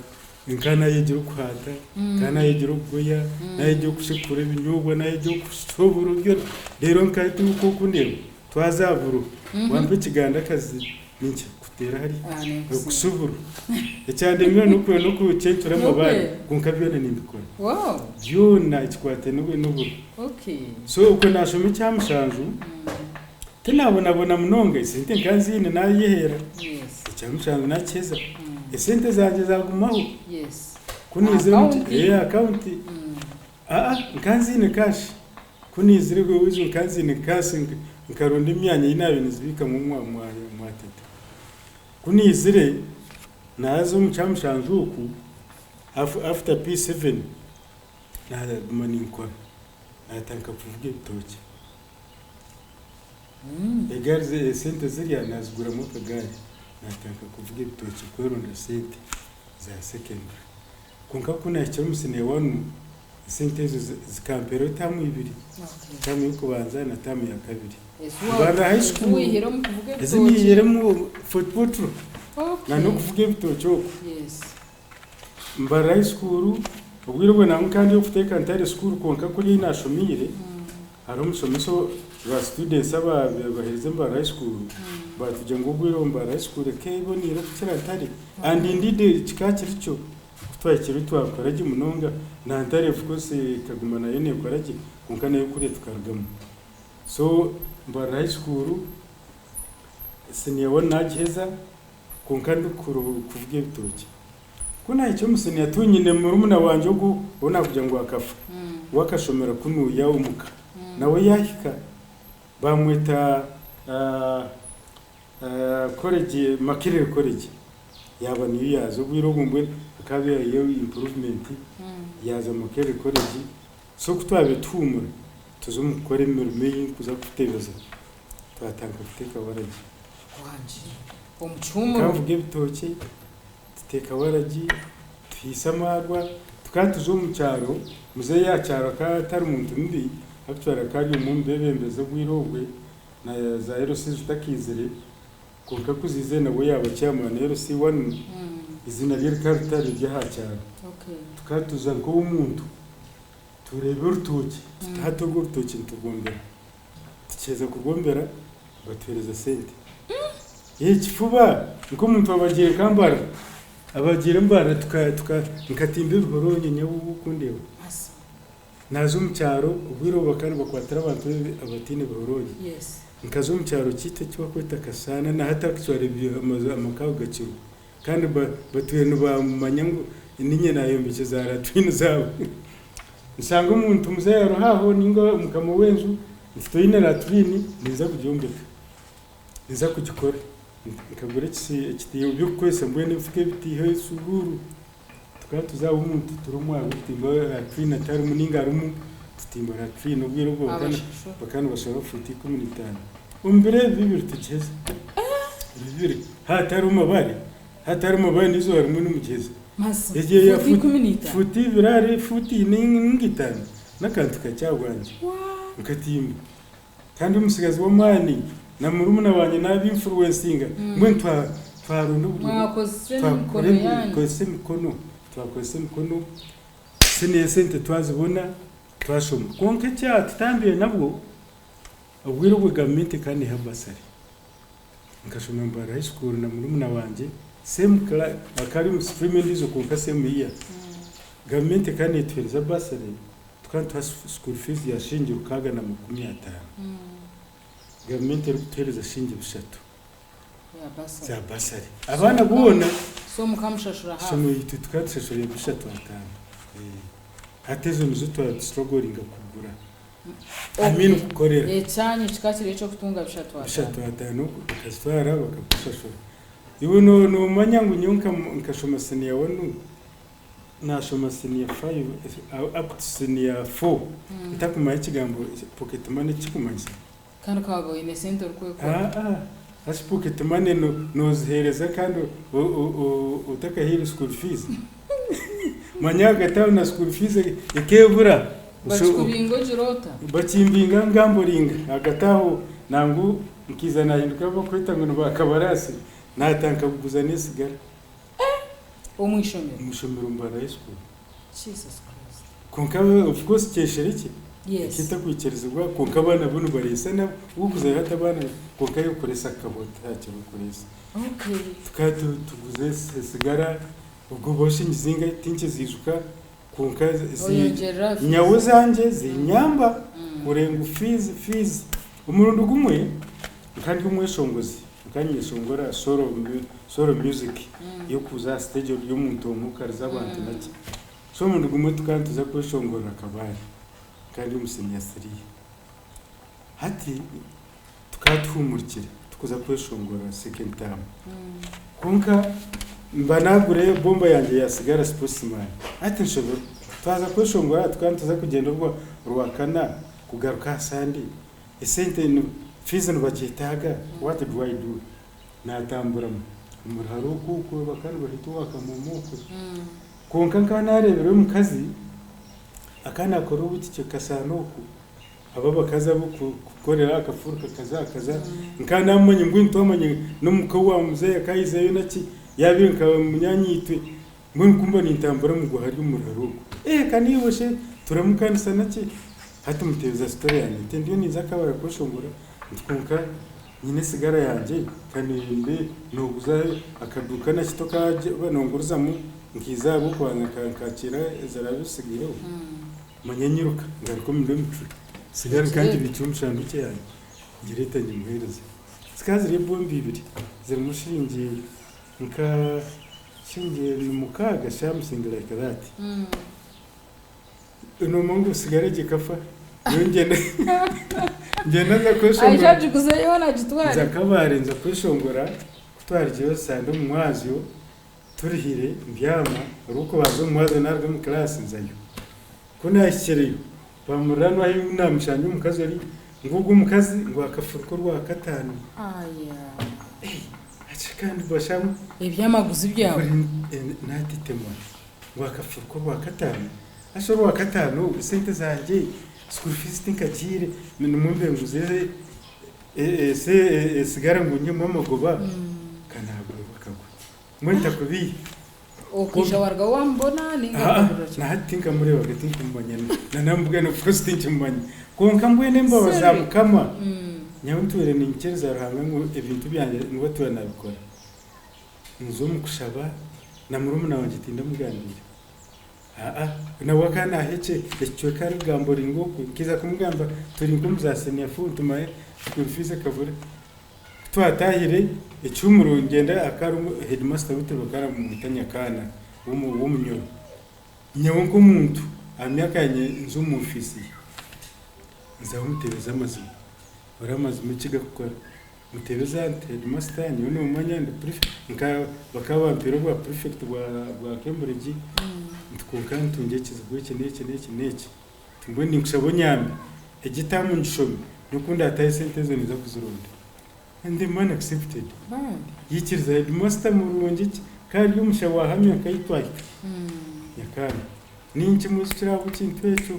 nka nayegyire okuhaata, nka nayegyire okugoya, nayegyire okushekura ebinyobwa, nayegyire okucwa oburo byona. Reero nka hati oku okundeeba, twaza aha buro, wampa ekigandakazi ninkikuteera hariya, okusa oburo. Ekyandemire n'okucencura amabaare kwonka byona nimbikora. Byona ekikwataine n'oburo. So okwo naashoma ekya mushanju, Tinabonabona munonga, esente nka nziine nayeheera, ekya mushanju nakiheza, esente zangye zagumaho, ku naizire omu account, aa nka nziine cash, ku naizire oweitu nka nziine cash nkaronda emyanya ei nabaire ninzibiikamu omwa tata. Ku naizire naaza omu kyamushanju oku after P7 naguma ninkora, natandika kuvuga ebitookye. Egaari ze esente zirya naaziguramu akagaari naatandika kuvuga ebitookye kweronda sente za secondary. Kwonka ku naahikire omu siniya wanu, esente ezo zikamperaho taamu ibiri, taamu y'okubanza na taamu ya kabiri. Mbarira high school, ezi niihiremu Fort Portal na n'okuvuga ebitookye okwo. Mbarira high school, obwire obwo nangwa nkaba ndi ow'okuteeka ntare school kwonka kuri ei naashomiire, hariho omushomesa ba students abaabaire baherize Mbarara High School baatugira ngu obwire obu Mbarara High School ekaba eboneire okukira Ntare and indeed kikaba kiri kyo. Ku twahikire twakora gye munonga na Ntare of course ekaguma nayo neekora gye kwonka nayo kuriya tukarugamu. So Mbarara High School senior one naagiheza kwonka ndikuvuga ebitookye. Ku naahikire omu siniya tinyine murumuna wangye ogu ou naakugira ngu akafa, we akashomera kunuya omuka. Nawe yaahika baamweta college, Makerere College, yaaba niyo yaaza. Obwire obwo mbwenu hakaba hariyo improvement, yaaza Makerere College. So ku twabaire tuhuumura, tuza omu kukora emirimo ei ndikuza kutebeza, twatandika kuteeka waragi. Omu kihuumuro. Nkavuga ebitookye, tuteeka waragi, tuhiisa amaarwa, tukaba tuza omu kyaro, muzeeyi aha kyaro akaba atari muntu mubi, actually akaba ari omwe omu beebembezi obwire obwe, na za LC zitakaizire, kwonka ku ziizire nabwo yaaba chairman LC one, eiziina rye rikaba ritari ery'aha kyaro. Tukaba tuza nk'ow'omuntu, tureeba orutookye, tuti hati oru orutookye niturwombera. Tukiheza kurwombera batuhereza sente. Ekifuba nk'omuntu abagiire nka Mbarara, abagiire Mbarara tuka tuka nkatimba ebihoroonyo nyowe obu okundeeba. Naaza omu kyaro obwire obu bakaba nibakwatira abantu abataine bihoroonyo. Nkaza omu kyaro kyaitu eki barikweta Kasaana na hati actually amaju amaka ago gakiriho. Kandi batwire nibamanya ngu niinye naayombekye za latrine zaabo. Nshanga omuntu muzeeyi ariho aho nainga mukama w'enju nti toine latrine ninza kugyombeka, ninza kugikora. Nkagura ekitiiho eby'okukozesa mbwenu ebifuka ebitiiho esuruuru. Tukaba tuza aha w'omuntu turi omwaro tutimba latrine atarimu nainga arimu tutimba latrine obwire obwo bakaba nibashaba fuuti 15. Omu biro ebi bibiri tugiheza. Bibiri haatariho mabaare, haatariho mabaare n'eizooba rimwe nimugiheza. Mazima, Egyo ya fuuti 15? Fuuti ibiri ahari fuuti ina ninga itaano n'akantu kakye ahabwangye. What? Nkatimba. Kandi omutsigazi w'amaani na murumuna wangye naabinfluencinga mbwenu twa twaronda oburyo Mwakozesa emikono twakora yaanyu. tukozesa emikono twakozesa emikono esente twazibona twashoma. Kwonka ekyatutambire nabwo, Obwire obwo gavumenti ekaba neeha bursary. Nkashoma Mbarara High School na murumuna wangye, same class, akaba ari omu stream endiijo kwonka same year. Gavumenti ekaba neetuheereza bursary, tukaba nituha school fees ya shilingi 650. Gavumenti erikutuheereza shilingi 300 za bursary. Abaana boona. So mukamushashura half? Eishomo itwe tukaba tushashura 350. Hati ezo nizo twaba tustrugglinga kugura. I mean kukorera. Ekyanyu kikaba kiri eky'okutunga 350. 350 okazitwara bakakushashura. Iwe noomanya ngu nyowe nkashoma senior one, naashoma senior five up to senior four ntakumanya ekigambo pocket money eki kirikumanyisa. Kandi okaba oine sente orikwekora. Aa, hati pocket money nooziheereza kandi otakahaire school fees? Manya ahagati aho na school fees ekeebura. Bakikubinga ogira ota? Bakimbinga ngamboringa ahagati aho nangu nkiiza naahinduka abu barikweta ngu ni baakabarasi naatandika kuguza n'esigara. Omu ishomero? Omu ishomero Mbarara High School. Jesus Christ. Kwonka of course kyesherekye. Yes. Ekitakwikirizibwa kwonka abaana bo nibareesa nabo. Wokuzayo hati abaana kwonka yo kureesa kukaba otakira okureesa. Okay. Tukaba tuguza esigara obwo bwoshe ngizinga tinkiziijuka kwonka zi Oyongyerera aha fees. nyawe zangye zinyamba kureba ngu fees fees. Omurundi gumwe nkaba ndi omweshongozi, nkaba ninyeshongora solo solo music y'okuza aha stage ori omuntu omwe okariza abantu naki. So omurundi gumwe tukaba nituza kweshongorera Kabale, nkaba ndi omu senior three. Hati tukaba tuhuumurikire tukuza kweshongora second term. Kwonka mba naagura ebomba yangye ya sigara sportsman. Hati nshoberwa, twaza kweshongora tukaba nituza kugyenda orwa Rwakana kugaruka aha Sunday, esente ni. Fees nibagyetaaga, what do I do? Naatamburamu omuri hare oku okwe bakaba nibaheeta owa Kamomo okwe. Kwonka nkaba naareebire omukazi akaba naakora obwitiki kasaana oku, abo abakazi abarikukorera aha kafuuru kakaza akaza, nkaba naamumanya mbwenu twamanya n'omuka owa muzeeyi akaba aizeyo naki, yaabaire nka munyaanya itwe, mbwenu ku mba nintambura mugwa hariya omuri hare okwo, ee ka naiwe shi turamukanisa naki? Hati muteebeza story yangye nti ndiyo ninza Kabale kweshongora nti kwonka nyine esigara yangye kanende noguza akaduuka na kito nongurizamu nkiiza ahabw'okubanza nkakiira eziraabe zitsigaireho manya nyiruka ngaruka omu dormitory sigara nkangibiikire omu shanduukye yangye ngireete ngimuheereze. Zikaba ziri ebomba ibiri zirimu shiringi nka shiringi 6 something like that. Noomanya ngu sigara egyo ekafa, nyowe ngyenda ngyenda nza kweshongora. Aija agiguze yoona agitware. Nza Kabale nza kweshongora, ku twarugireyo Sande omu mwazyo turihire mbyama, orw'okubanza omu mwazyo naaruga omu class nzayo. Ku naahikireyo, baamuriraanwa ahi naamushanga omukazi ori, ngu ogwo omukazi ngu akafuruka orwakataano. Aya. Ati kandi bashamu. Eby'amaguzi byawe. Naatitemwa. Ngu akafuruka orwakataano, haza orwakataano esente zangye school fees tinkagiire nimwo mbe nguze esigara ngu nyemu amagoba ka naagwerwa akagwe. Mbwenu ntakubiiha. Okaija waruga wamubona ninga okahurira ki? Na hati tinkamureebaga tinkumumanya na nambwenu of course tinkimumanya. Kwonka mbwenu embabazi za Mukama nyowe ntwire niinyikiriza Ruhanga ngu ebintu byangye niwe atuura naabikora. Nza omu kushaba na murumuna wangye tindamugambiire. Aa, nawe akaba naaha ekicweka arikugamba oringa okwe, nkaija kumugamba turi nk'omu za senior four tumare school fees ekabura. Ku twataahire ekihuumuro ngyenda hakaba harimu headmaster waitu bakaba nibamweta Nyakaana w'omunyoro. Nyowe nk'omuntu aha myaka yangye nza omu ofiisi ye, nzaho mutebeza amazima, ori amazima eki garikukora. Mutebeza nti headmaster nyowe nomanya ndi prefect nka bakaba bampaire obwa prefect bwa bwa Cambridge nti kwonka ntungi ekizibu eki n'eki n'eki n'eki nti mbwenu ninkushaba onyambe egi term ngishome n'oku ndatahe esente ezo ninza kuzironda and the man accepted Bambi. yaikiriza headmaster murungi ki ka ari omushaho wahamya nkaitwe ahika Nyakanga Ninkimwijukira ahabw'ekintu ekyo.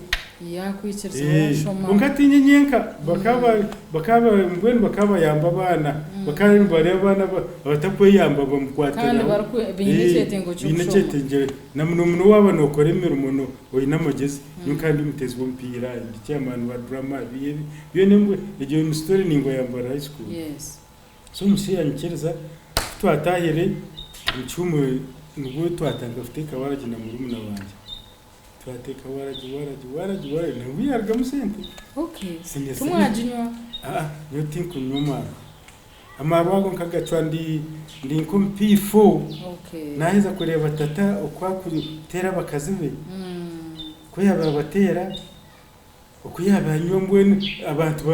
Yaakwikiriza waashoma. Kwonka tiinye nyenka, bakaba bakaba mbwenu bakaba bayamba abaana, bakaba nibareeba abaana abatakweyamba Kandi bamukwatiraho. barikwe baine ekyetengo Baine ky'okushoma. ekyetengyero. Na muno muno waaba nookora emirimo no oine amagezi. Nyowe nkaba ndi omuteezi w'omupiira, ndi chairman wa drama, ebi ebi byona embwe egyo ni story naingwa ya Mbarara High School. Yes. So omushaija yanyikiriza, ku twataahire omu kihuumuro nibwo twatandika kuteeka waragi na murumuna wangye. Twateeka waragi, waragi, waragi, waragi nabwo yarugamu sente. Okay. Senior three. Timwaginywa? Aa, nyowe tinkunywa amaarwa. Amaarwa ago nkagacwa ndi ndi nk'omu P4 Okay. naaheza kureeba tata oku arikuteera abakazi be, ku yaabaire abateera, Oku yaaba mbwenu abantu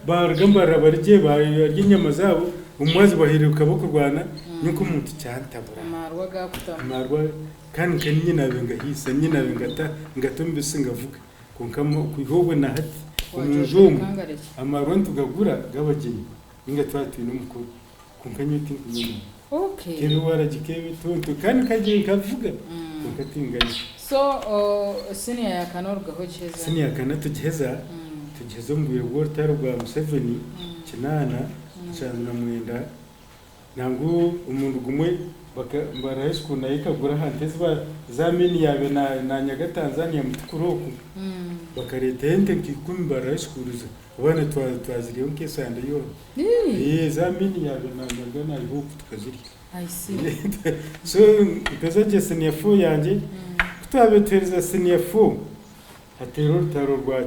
baaruga Mbarara bari gye barya enyama zaabo, omu mwazyo bahereruka barikurwana, nyowe nk'omuntu kyantabura. Amaarwa gaakutama. Amaarwa kandi nka niinye naabaire ngahiisa, niinye naabaire ngata ngata omu bisi ngavuga. Kwonka kwiha obwo na hati omu nju omu, amaarwa nitugagura g'abagyenyi nainga twaba twine omukoro. Kwonka nyowe tinkunywa amaarwa. Okay. K'ebe waragi k'ebe tonto kandi nkagye nkavuga kwonka tinganywa. So senior ya kana orugaho ogiheza? Senior ya kana tugiheza, tugiheza omu bwire bw'orutaro rwa Museveni, 87, nangwa omurundi gumwe baka Mbarara High School nayo ekagura aha nte ezi ba ezi Amin yaabaire na nanyaga Tanzania Mutukura oku, bakareetayo ente nka ikumi Mbarara High School Abaana twaziryaho nk'esande yoona. Eeh za mini yaabaire nanyaga naiha oku tukazirya. I see. So mpeza gye senior four yangye, ku twabaire tuheereza senior four, hateera orutaro rwa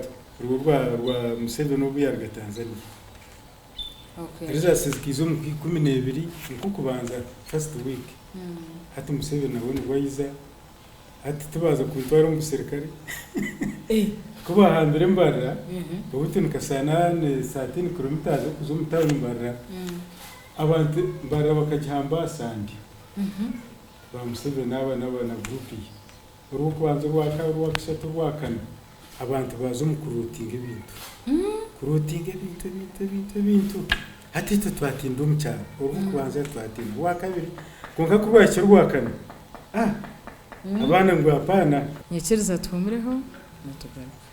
rwo rwa rwa Museveni obu yaaruga Tanzania. Okay. Results zikaiza omu kwa 12 nk'okubanza first week. Hati Museveni nawe nibwo aiza. Hati tibaaza kuntwara omu buserikare. Ku baahambire Mbarara, obu nka ni 13 kilometres okuza omu tawuni Mbarara, abantu Mbarara bakagihamba aha Sande. Ba Museveni aba n'aba na guruupu ye. Orw'okubanza, orwakabiri, orwakashatu, orwakana, abantu baaza omu kuruutinga ebintu. Kuruutinga ebintu ebintu ebintu ebintu. Hati itwe twatinda omu kyaro, orw'okubanza twatinda, orwakabiri, kwonka ku rwahikire orwakana, ah, abaana ngu apaana. Nyikiriza tuhuumureho nitugaruka.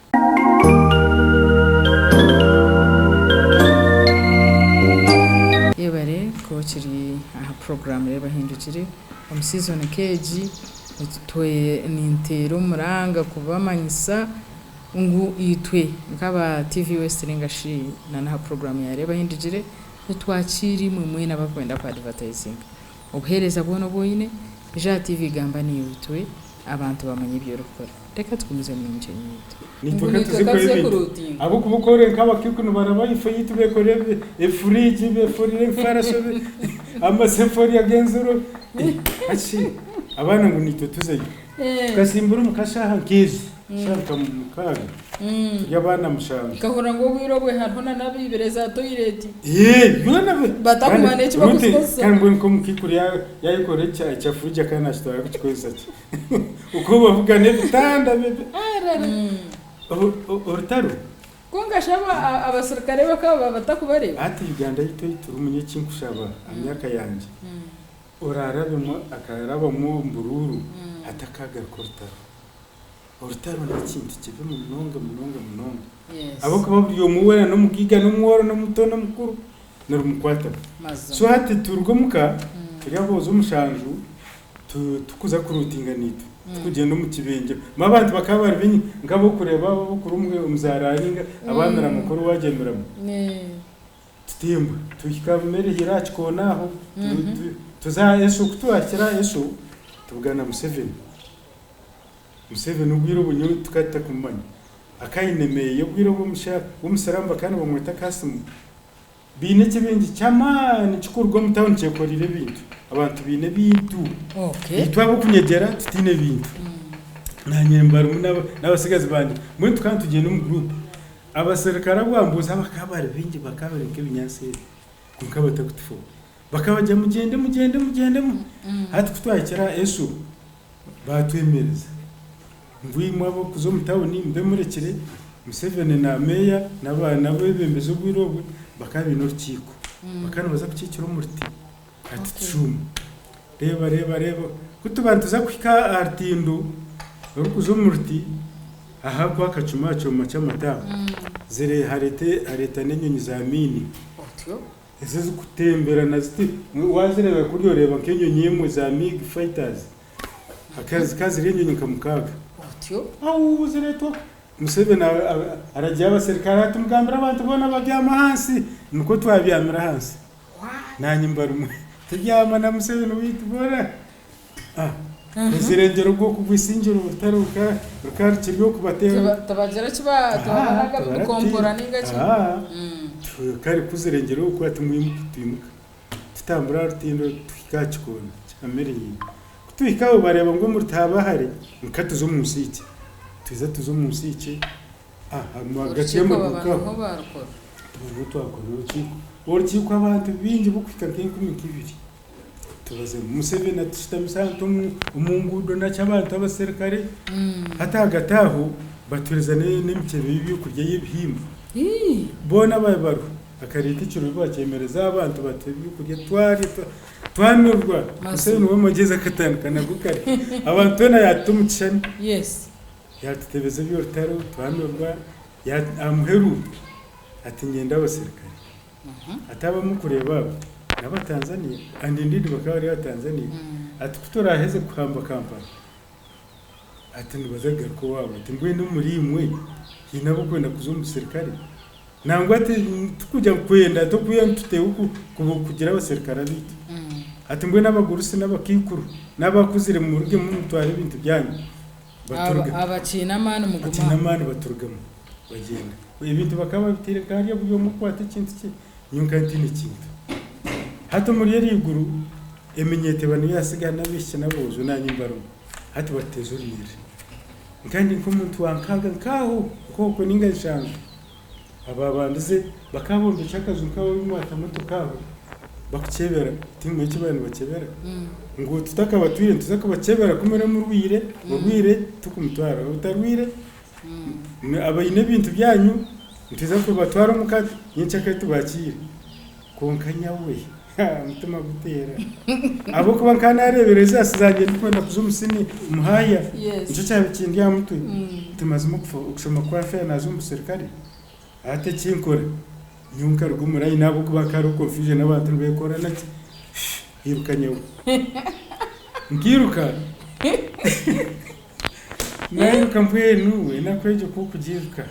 Yebare kuba okiri aha puroguraamu Reeba Ohindukire. Omu siizoni nk'egi, ninteera omuranga kubamanyisa ngu itwe nk'aba TV West ninga shi na n'aha puroguraamu ya Reeba Ohindukire, nitwakiira imwe mwena abarikwenda ku adivatayizinga. Obuheereza bwona obu oine, ija aha TV gamba naiwe itwe abantu bamanye ebi orikukora. Reka tugumizemu n'omukyenyi waitu. Nitwe Ngu ka nitwe tuzi ka kukora tuze ebintu. kuruutinga. Ahabw'okuba okore nk'abakiku nibaraba ifo yitu bekorera efuriigi, beforire emifaraso, amasefuriya g'enziro. Hati shi abaana ngu nitwe tuzeyo. Tukasimbura omu kashaaha nk'ezi, shaaha nka mukaaga, turi abaana mushanju. Nkahurira ngu obwire obwe hariho na n'abaibire za toyireti. Ee, byona bi- Batakumanya kandi eki Ruth, bakuzikozesa. kandi mbwenu nk'omukiikuru ya- yayekorera ekya ekya furiji akaba naakitwara kukikozesa ki? Uko bavuga n'ebitanda bebe arara. Orutaro. Kwonka shi abasirikare bakaba batakubareeba? Hati Uganda yaitu ei turimu nyowe eki nkushaba aha myaka yangye, oraarabemu akarabamu omu buruuru hatakagaruka orutaro. Orutaro n'ekintu kibi munonga munonga munonga. Ahabw'okuba buri omwe weena n'omugaiga n'omworo n'omuto n'omukuru nirumukwataho. So hati turuga omuka turi aboojo mushanju tukuza kuruutinga naitwe tukugyenda omu kibengye. Mbwenu abantu bakaba bari baingi nk'abokureeba abo abokuri omu za raari ninga aba Mirama kuri waagye Mirama. Tutembwa tuhika Merihira aha kikoona aho tuza aha Eso ku twahikire aha Eso tubugana Museveni. Museveni obwire obwo nyowe tukaba tutakumumanya. Akaba aine meeya obwire obwo w'omusiraamu bakaba nibamweta Kasimu. Baine ekibingi ky'amaani kikuruga omu tawuni kyekoreire ebintu. Abantu baine ebintu. Itwe ab'okunyegyera tutaine bintu. Naanye mbarimu n'abatsigazi bangye. Mbwenu tukaba nitugyenda omu guruupu. Abaserukare abu bambuuza bakaba bari baingi bakaba bari nk'ebinyaatsi ebi kwonka batakutufaho. Bakabagira mugyende mugyende mugyende. Hati ku twahikire aha Esu, baatwemereza ngu imwe ab'okuza omu tawuni mube murekire Museveni na meeya n'abeebembezi obwire obwe bakaba baine orukiiko. Bakaba nibaza kukiikira omu ruti ati tushuume. Reeba reeba reeba ku tuba nituza kuhika aha rutindo orurikuza omu ruti aha aku akacuma aha kyoma ky'amata aho, zire hareeta hareeta n'enyonyi za miini. Otyo. Ezi ezikutemberana ziti waazireeba kuriya oreeba nk'enyonyi emwe za MiG fighters zikaba ziri enyonyi nka mukaaga. Otyo. Auu zireetwa Museveni aragira abaserukare ati mugambire abantu boona babyame ahansi. Nikwo twabyamire ahansi. Naanye mbarumwe. Tubyama na Museveni waitu boona. Ezirengyera ogwo kugwa isingiro orutaro rukaba rukiri okubateera. Tibagira eki tibabahaga bikompora ninga ki? Kare ku zirengyera okwo ati mwimuke twimuka. Tutambura aha rutindo tuhika aha kikoona kya Merihire. Ku tuhika aho bareeba ngu omuri tihaba hare nka tuza omu nsiikye. Tuza tuza omu nsiikye ahagati Orukiiko y'amaduuka baba aho. niho baarukora. Tuba niho twakora orukiiko. Orukiiko abantu baingi bokuhika nk'enkumi nk'ibiri. Tubaze Museveni atushutamisa ahantu omu nguudo naki abantu abaserukare. Hati ahagati aho batuheereza n'emikyebe y'ebyokurya y'ebihimba. Boona abaaba bariho akareeta ekirori bakyemereza abantu batuha ebyokurya twarya twamirwa. Museveni we amagyezi akatandika nago kare. Abantu twena yaatuta omu kishushani. Yaatutebeza eby'orutaro twamirwa. Aha muheru ati niinyenda abaserukare. Ati abamukureeba abo n'Abatanzania and indeed bakaba bari Abatanzania. Ati ku turaaheze kuhamba Kampala, ati nibaza kugaruka owaabo. Ati mbwenu omuriimwe haine abarikwenda kuza omu busirikare? Nangwa ati tikugira ngu kwenda tokwiha ngu tuteeho kugira abaserukare abaitu. Ati mbwenu abagurusi n'abakaikuru n'abakuzire murugemu mutware ebintu byanyu. Baturuga. Abakiine amaani mugume Abakiine aho. amaani baturugamu bagyenda. Ebintu bakaba babiteire nka hariya buri omwe akwata ekintu kye, nyowe nkaba ntaine kintu. Hati omuri eri iguru, eminyeeto eba niyo yaasigara n'abaishiki n'aboojo naanye mbarimu. Hati batuteeza orunyiriri. Nkaba ndi nk'omuntu wa nkaaga nk'aho nk'okwo nainga nshanju. Abaabandize bakaba bombekire akaju nk'aho mwata motoka aho bakukyebera, tiimanya eki baabaire nibakyebera. Ngu tutakabatwire nituza kubakyebera ku muri murwaire, orwaire tukumutwara, otarwaire abaine ebintu byanyu. Nituza kubatwara omuka nyencakare tubakiire. Kwonka nyawe omutima guteera ahabw'okuba nkaba naareebera ezaasi zangye ndikwenda kuza omu sini omu haaya nikyo kyabaire kindi aha mutwe nti mazima okushoma kwafeera naaza omu buserukare hati eki nkora nyowe nkaruga omu layini ahabw'okuba hakaba hariho confusion abantu nibeekora naki iruka nyowe nkairuka Nairuka mbwenu enaku egyo ku okugiiruka.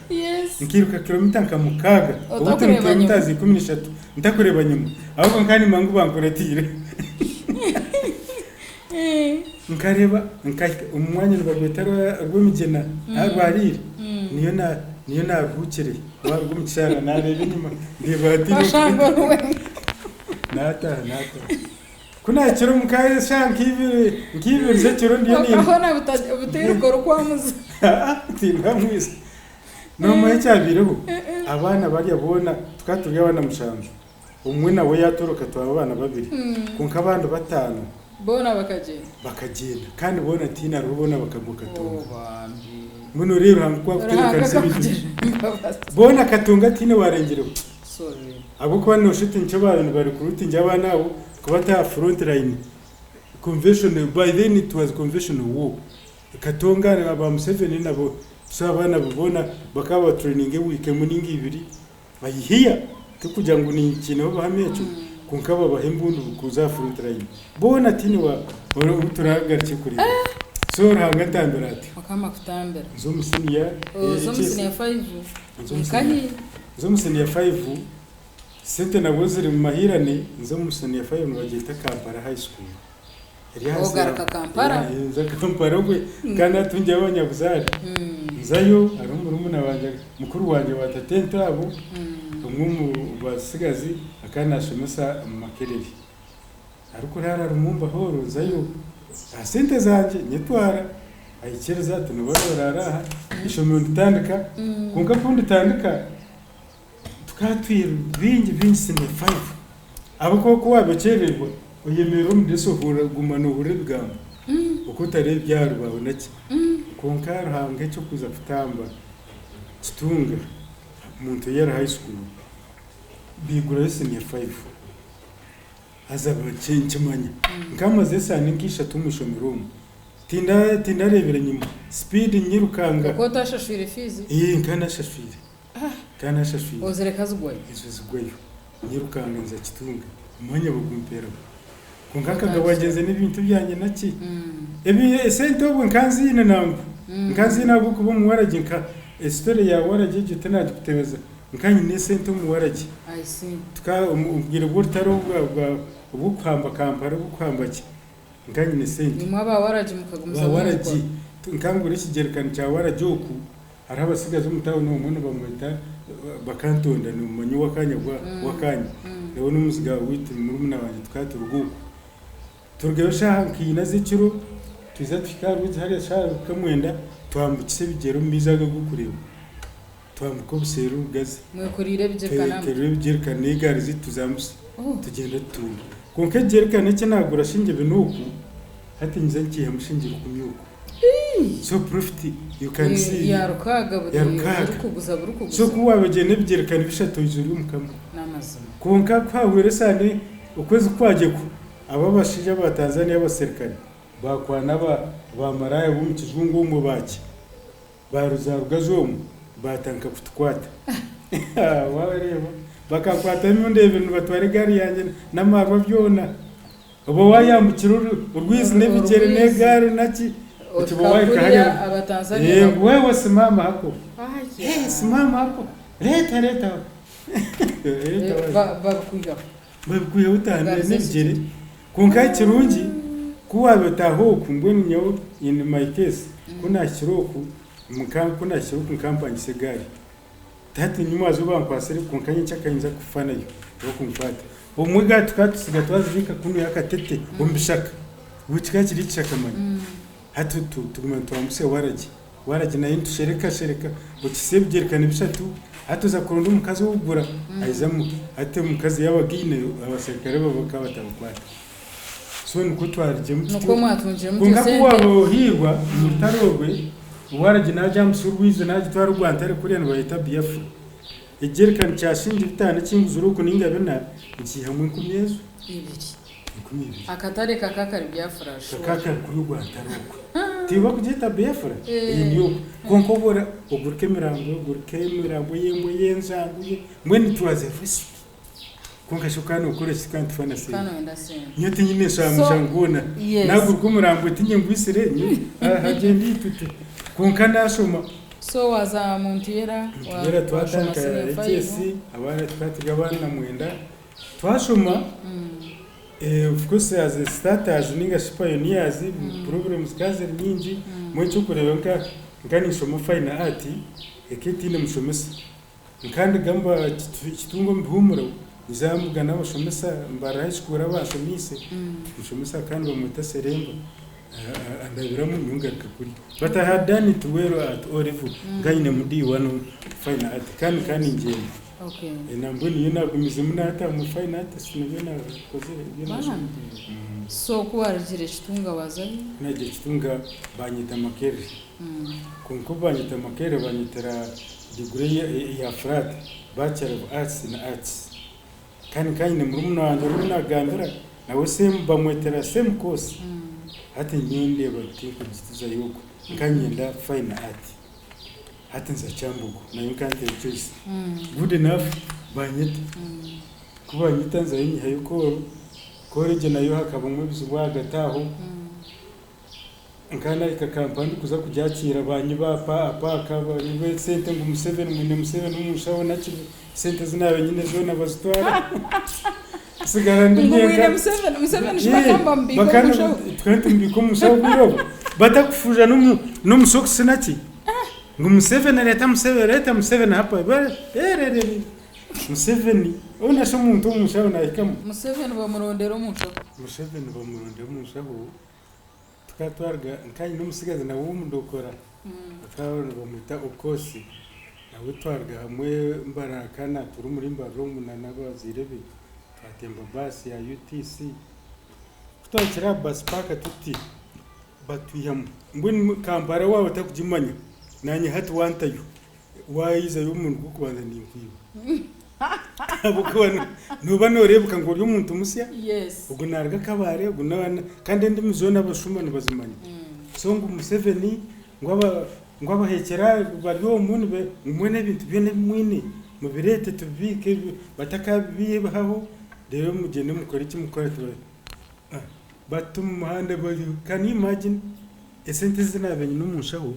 Nkairuka kilomita nka mukaaga obuti ni kilomita za 13 ntakureeba nyima ahabw'okuba nkaba nimanya ngu bankuratiire. Nkareeba nkahika omu mwanya nibagweta Rwemigyena aha Rwariire niyo niyo naaruhuukire waaruga omu kisharara naareeba enyima ndeeba hataine naataaha naataaha. Ku naahikire omu ka eshaaha nka ibiri z'ekiro ndiyo ni. Kwonka hoona butairuka orikwamuza. Tindamwisa. Noomanya ekyabaireho? Abaana barya boona, tukaba turi abaana mushanju, omwe nawe yaatoroka twaba abaana babiri, kwonka abandi bataano. Boona bakagyenda? Bakagyenda. Kandi boona tihaine hariho boona bakagwa Katonga. Mbwenu oreeba Ruhanga oku arikutebeekanisa ebintu bye. Boona Katonga tihaine waarengireho. Ahabw'okuba nooshusha oti nikyo baabaire nibarecruitinga abaana abo kubata aha front line. Conventional, by then it was conventional war. Katonga ba Museveni nabo, so abaana abo boona bakaba babatraininga ewiiki emwe nainga ibiri, bayihiya, tikugira ngu nikiineho obuhame ekyo, kwonka babaha embundu kuza aha front line. Boona tihaine ou turagarukye kureeba. So Ruhanga antambira atyo. Mukama akutambira. Nza omu senior. Oza omu senior five. Nkahi? Nza omu senior five, sente nabwo ziri mu mahirane, nza omu senior five nibagyeta Kampala high school. Eri ahansi ya. Ogaruka Kampala? Nza Kampala obwe kandi hati ndi abanyabuzaare. Nzayo hariho murumuna wangye, mukuru wangye wa tatento abo, omwe omu batsigazi akaba nashomesa omu Makerere. Arikuraara Lumumba Hall nzayo aha sente zangye nyetwara aikiriza ati nooba nooraara aha ishomero nditandika kwonka ku nditandika tukaba twine bingi bingi senior five ahabw'okuba ku waabakyererwa oyemerera omu dirisa ohurira oguma noohurira ebigambo oku otareeba ebyaro baawe naki kwonka Ruhanga eky'okuza kutamba kitunga omuntu ou ari high school baigurayo senior five. Haza nkimanya. Nkamaze esaani nka ishatu omu ishomero omu. Tindareebire nyima. Sipiidi nyirukanga. Okaba otashashwire fiizi? Ee, nkaba nashashwire. Nkaba nashashwire. Ozireka zigwayo? Ezo zigwayo. Nyirukanga nza Kitunga. Omwanya bagumpeeraho. Kwonka nkagabwa gyenze n'ebintu byangye naki. Ebi esente obwo nkaba nziine nangwa. Nkaba nziine ahabw'okuba omu waragi nka esitore ya waragi egyo tinagikutebeza. Nkaba nyine esente omu waragi. I see. Tuka omu bwire bw'orutaro obw'okuhamba Kampala obw'okuhamba ki, nkaba nyine esente. Imwe aba waragi mukagumizamu Ba waragi, nkaba ngura ekijerikani kya waragi oku, hariho abatsigazi omu tawuni omwe nibamweta Bakantonda nomumanya ow'akaanya w'akaanya, nawe n'omuziga waitu murumuna wangye tukaba turuga oku. Turugayo shaaha nka ina z'ekiro, twija tuhika aha rwigi hariya shaaha nka mwenda, twambukisa ebigyere omu maizi ago ag'okureeba. Twambuka obuseeri orugazi. Mwekoriire ebigyerikani aha mutwe. Twekorire ebigyerikani n'egaari zaitu tuzambuse tugyenda tutunda. Kwonka ekigyerikani eki naagura shingi bina oku, hati nyija nkiihamu shingi rukumi oku. So profit you can see. Ya rukaaga buri Ya rukaaga. burikuguza burikuguza. So ku waaba ogiire n'ebigyerikani bishatu oija ori omukama. N'amazima. Kwonka ku hahweire esaano okwezi ku kwagyekwa, abo abashaija aba Tanzania abaserikare baakwana ba maraaya b'omu kijungu omwo baaki. Baaruza rugaju omwo baatandika kutukwata. Waareeba, bakankwata emirundi ebiri nibatwara egaari yangye n'amaarwa byona. Oba waayambukire orwizi n'ebigyere n'egaari naki, oti oba waahika hariya. Ngu wewe simama hapo. Simama hapo. Reeta reeta. Reeta. Babikwihaho. Babikwihaho otahambire n'ebigyere. Kwonka ekirungi ku waabaire otaaha oku, mbwenu nyowe in my case ku naahikire oku, ku naahikire oku nkampangisa egaari. Tihati nyimwaza ou bankwatsire kwonka nyenkya akayinza kufa nayo orikunkwata. Obumwe egaari tukaba tutsiga twazibiika kunuya akatete omu bishaka, buri kikaba kiri ekishaka manya. Hati tuguma nitwambutsya waragi, waragi nayo nitushereka shereka, okihitsya ebigyerikani bishatu, hati oza kuronda omukazi ow'okugura aizamu, hati omukazi yaaba againe abaserikare bo bakaba batabakwata. So nikwo twarugyemu tutyo. Nikwo mwatungire mutyo Kwonka ku sente. waaba ohiirwa omu rutaro orwe, waragi naagyambutsya orwizi naagitwara ogwa Ntare kuriya nibayeta Biafra. Ekijerikani kya shiringi bitaano ekinguzire oku ninga bina nikiihamu enkumi ezo. Ibiri. 20. Akatare kakakari Biafra sure. Kakakari kuri ogwa ntare okwe. Tiba kugyeta Biafra? Eeh niyo okwe. Kwonka obwo ora ogurike emirambo ogurike emirambo y'embwa y'enjangu ye mbwenu it was a risk. Kwonka shi okaba nokora ki kandi tifana sente. Kandi noyenda sente. Nyowe tinyine So nshamusha gwona. yes. Naguruka omurambo tinye ngwisire nyowe hagyenda eitutu. Kwonka nashoma. So waza Muntiyera Muntiyera washoma twatandika senior five. HS abaana tukaba turi abaana mwenda. Twashoma of course as a starters ninga shi pioneers problems zikaba ziri nyingi mbwenu ekyokureeba nka nka ninshoma fine art eka etiine mushomesa nka ndigamba kitunga omu bihuumuro nza mbugana abashomesa mbarra high school abanshomiise omushomesa kandi bamweta Seremba andabiramu nyowe ngaruka kuri but I had done it well at O level nka nyinemu D1 fine art kandi nka ningyenda. Okay. Nambwenu nyowe nagumizemu nataha omu fine artist nibyo nakozire nibyo nashomire. Bambi. So ku warugire Kitunga wazayo? Ku nagiire Kitunga banyeta Makerere. Kwonka obu banyeta Makerere banyetera degree eya flat, Bachelor of Arts in Arts. Kandi nka nyine murumuna wangye ou nagambira nawe same bamwetera same course. Hati nyowe ndeeba tinkugituzayo okwo. Nka nyenda fine art. Hati nza Kyambogo nayo nkanteera choice. Good enough banyeta. Ku banyeta nzayo nyihayo call, call egyo nayo hakabamu ebizibu ahagati aho. Nkaba nahika Kampala ndikuza kugyakiira banyiba apaaka banyiba esente ngu Museveni mwine Museveni omunshaho naki sente ezi naabaire nyine zoona bazitwara. Nsigara ndi Ngu mwine nyenka. Museveni, Museveni shi Yee, bakaba nibamubiika bakaba omu nshaho? tukaba nitumubiika omu nshaho obwire obwo. Batakufuja n'omu n'omu sokisi naki. Ngu Museveni reeta Museveni reeta Museveni hapa ererere Museveni hoona shi omuntu omu nshaho naahikamu? Museveni bamurondera omu nshaho. Museveni bamurondera omu nshaho. Tukaba twaruga nkanye n'omutsigazi nawe w'omudokora bakaba nibamweta Okosi nawe twaruga hamwe Mbarara kandi naatuura omuri Mbarara omu na n'abazaire be twatemba baasi ya UTC. Ku twahikire aha bus park tuti batwihamu mbwenu Kampala waaba otarikugimanya naanye hati wantayo Waayizayo omurundi gw'okubanza ninkwiba. Ahabw'okuba nooba nooreebeka ngu ori omuntu musya, ogu naaruga Kabale, ogu kandi endimi zoona abashuma nibazimanya. So ngu Museveni ngu ngu abaheekyera bari omu ngu mbwenu ebintu byona ebi mwine mubireete tubibiike batakabiihaho reero mugyende mukore eki mukukora. Batuta omu muhanda, can you imagine esente ezi naabaire nyine omu nshaho.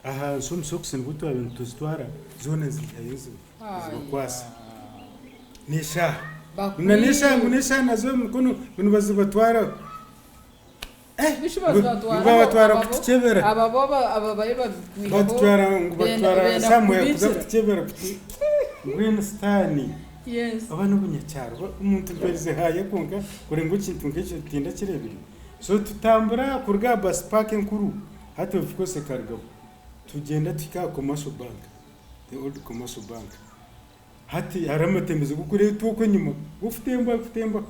Ahansi omu sokisi nibwo twabaire nituzitwara zoona nziihayo nzibakwasa. N'eshaaha. Na n'eshaaha ngu n'eshaaha nazo omu mikono ngu nibazibatwara. Ngu babatwara kutukyebera. Batutwara ngu batutwara somewhere kuza kutukyebera kuti mbwenu sitaani oba n'obunyakyaro omuntu mperize haaya kwonka kureba ngu ekintu nk'ekyo tindakireebire. So tutambura kuruga aha bus park enkuru. Hati of course ekarugaho. Tugyenda tuhika aha commercial bank, the old commercial bank. Hati hariho amatembezo g'okureetwa okwo enyima, g'okutemba kutemba.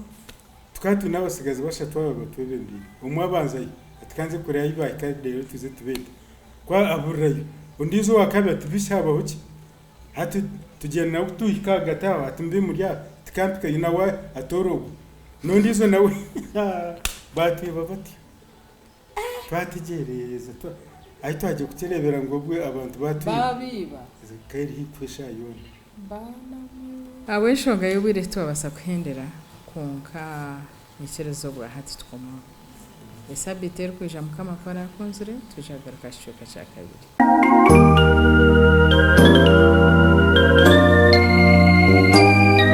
Tukaba twine abatsigazi bashatu aba batwebembeire. Omwe abanzayo ati ka nze kureeba ahi baahika reero tuze tubeete. Ku aburirayo, ondiijo owa kabiri ati bishi haabaho ki? Hati tugyenda nawe ku tuhika ahagati aho ati mbe muri aha, tikampikayo nawe atoora ogwo. N'ondiijo nawe baatweba batyo. Twategyereza ahi twagiire kukireebera ngu obwe abantu baatwiba. Baabiiba. Ekaba eri haihi kuhwa eshaaha yoona. Ahabw'enshonga y'obwire titwabaasa kuhendera, kwonka nyikiriza obwa hati tukomeho. Esabiiti erikwija Mukama ku araakunzire, twija kugaruka aha kicweka kya kabiri.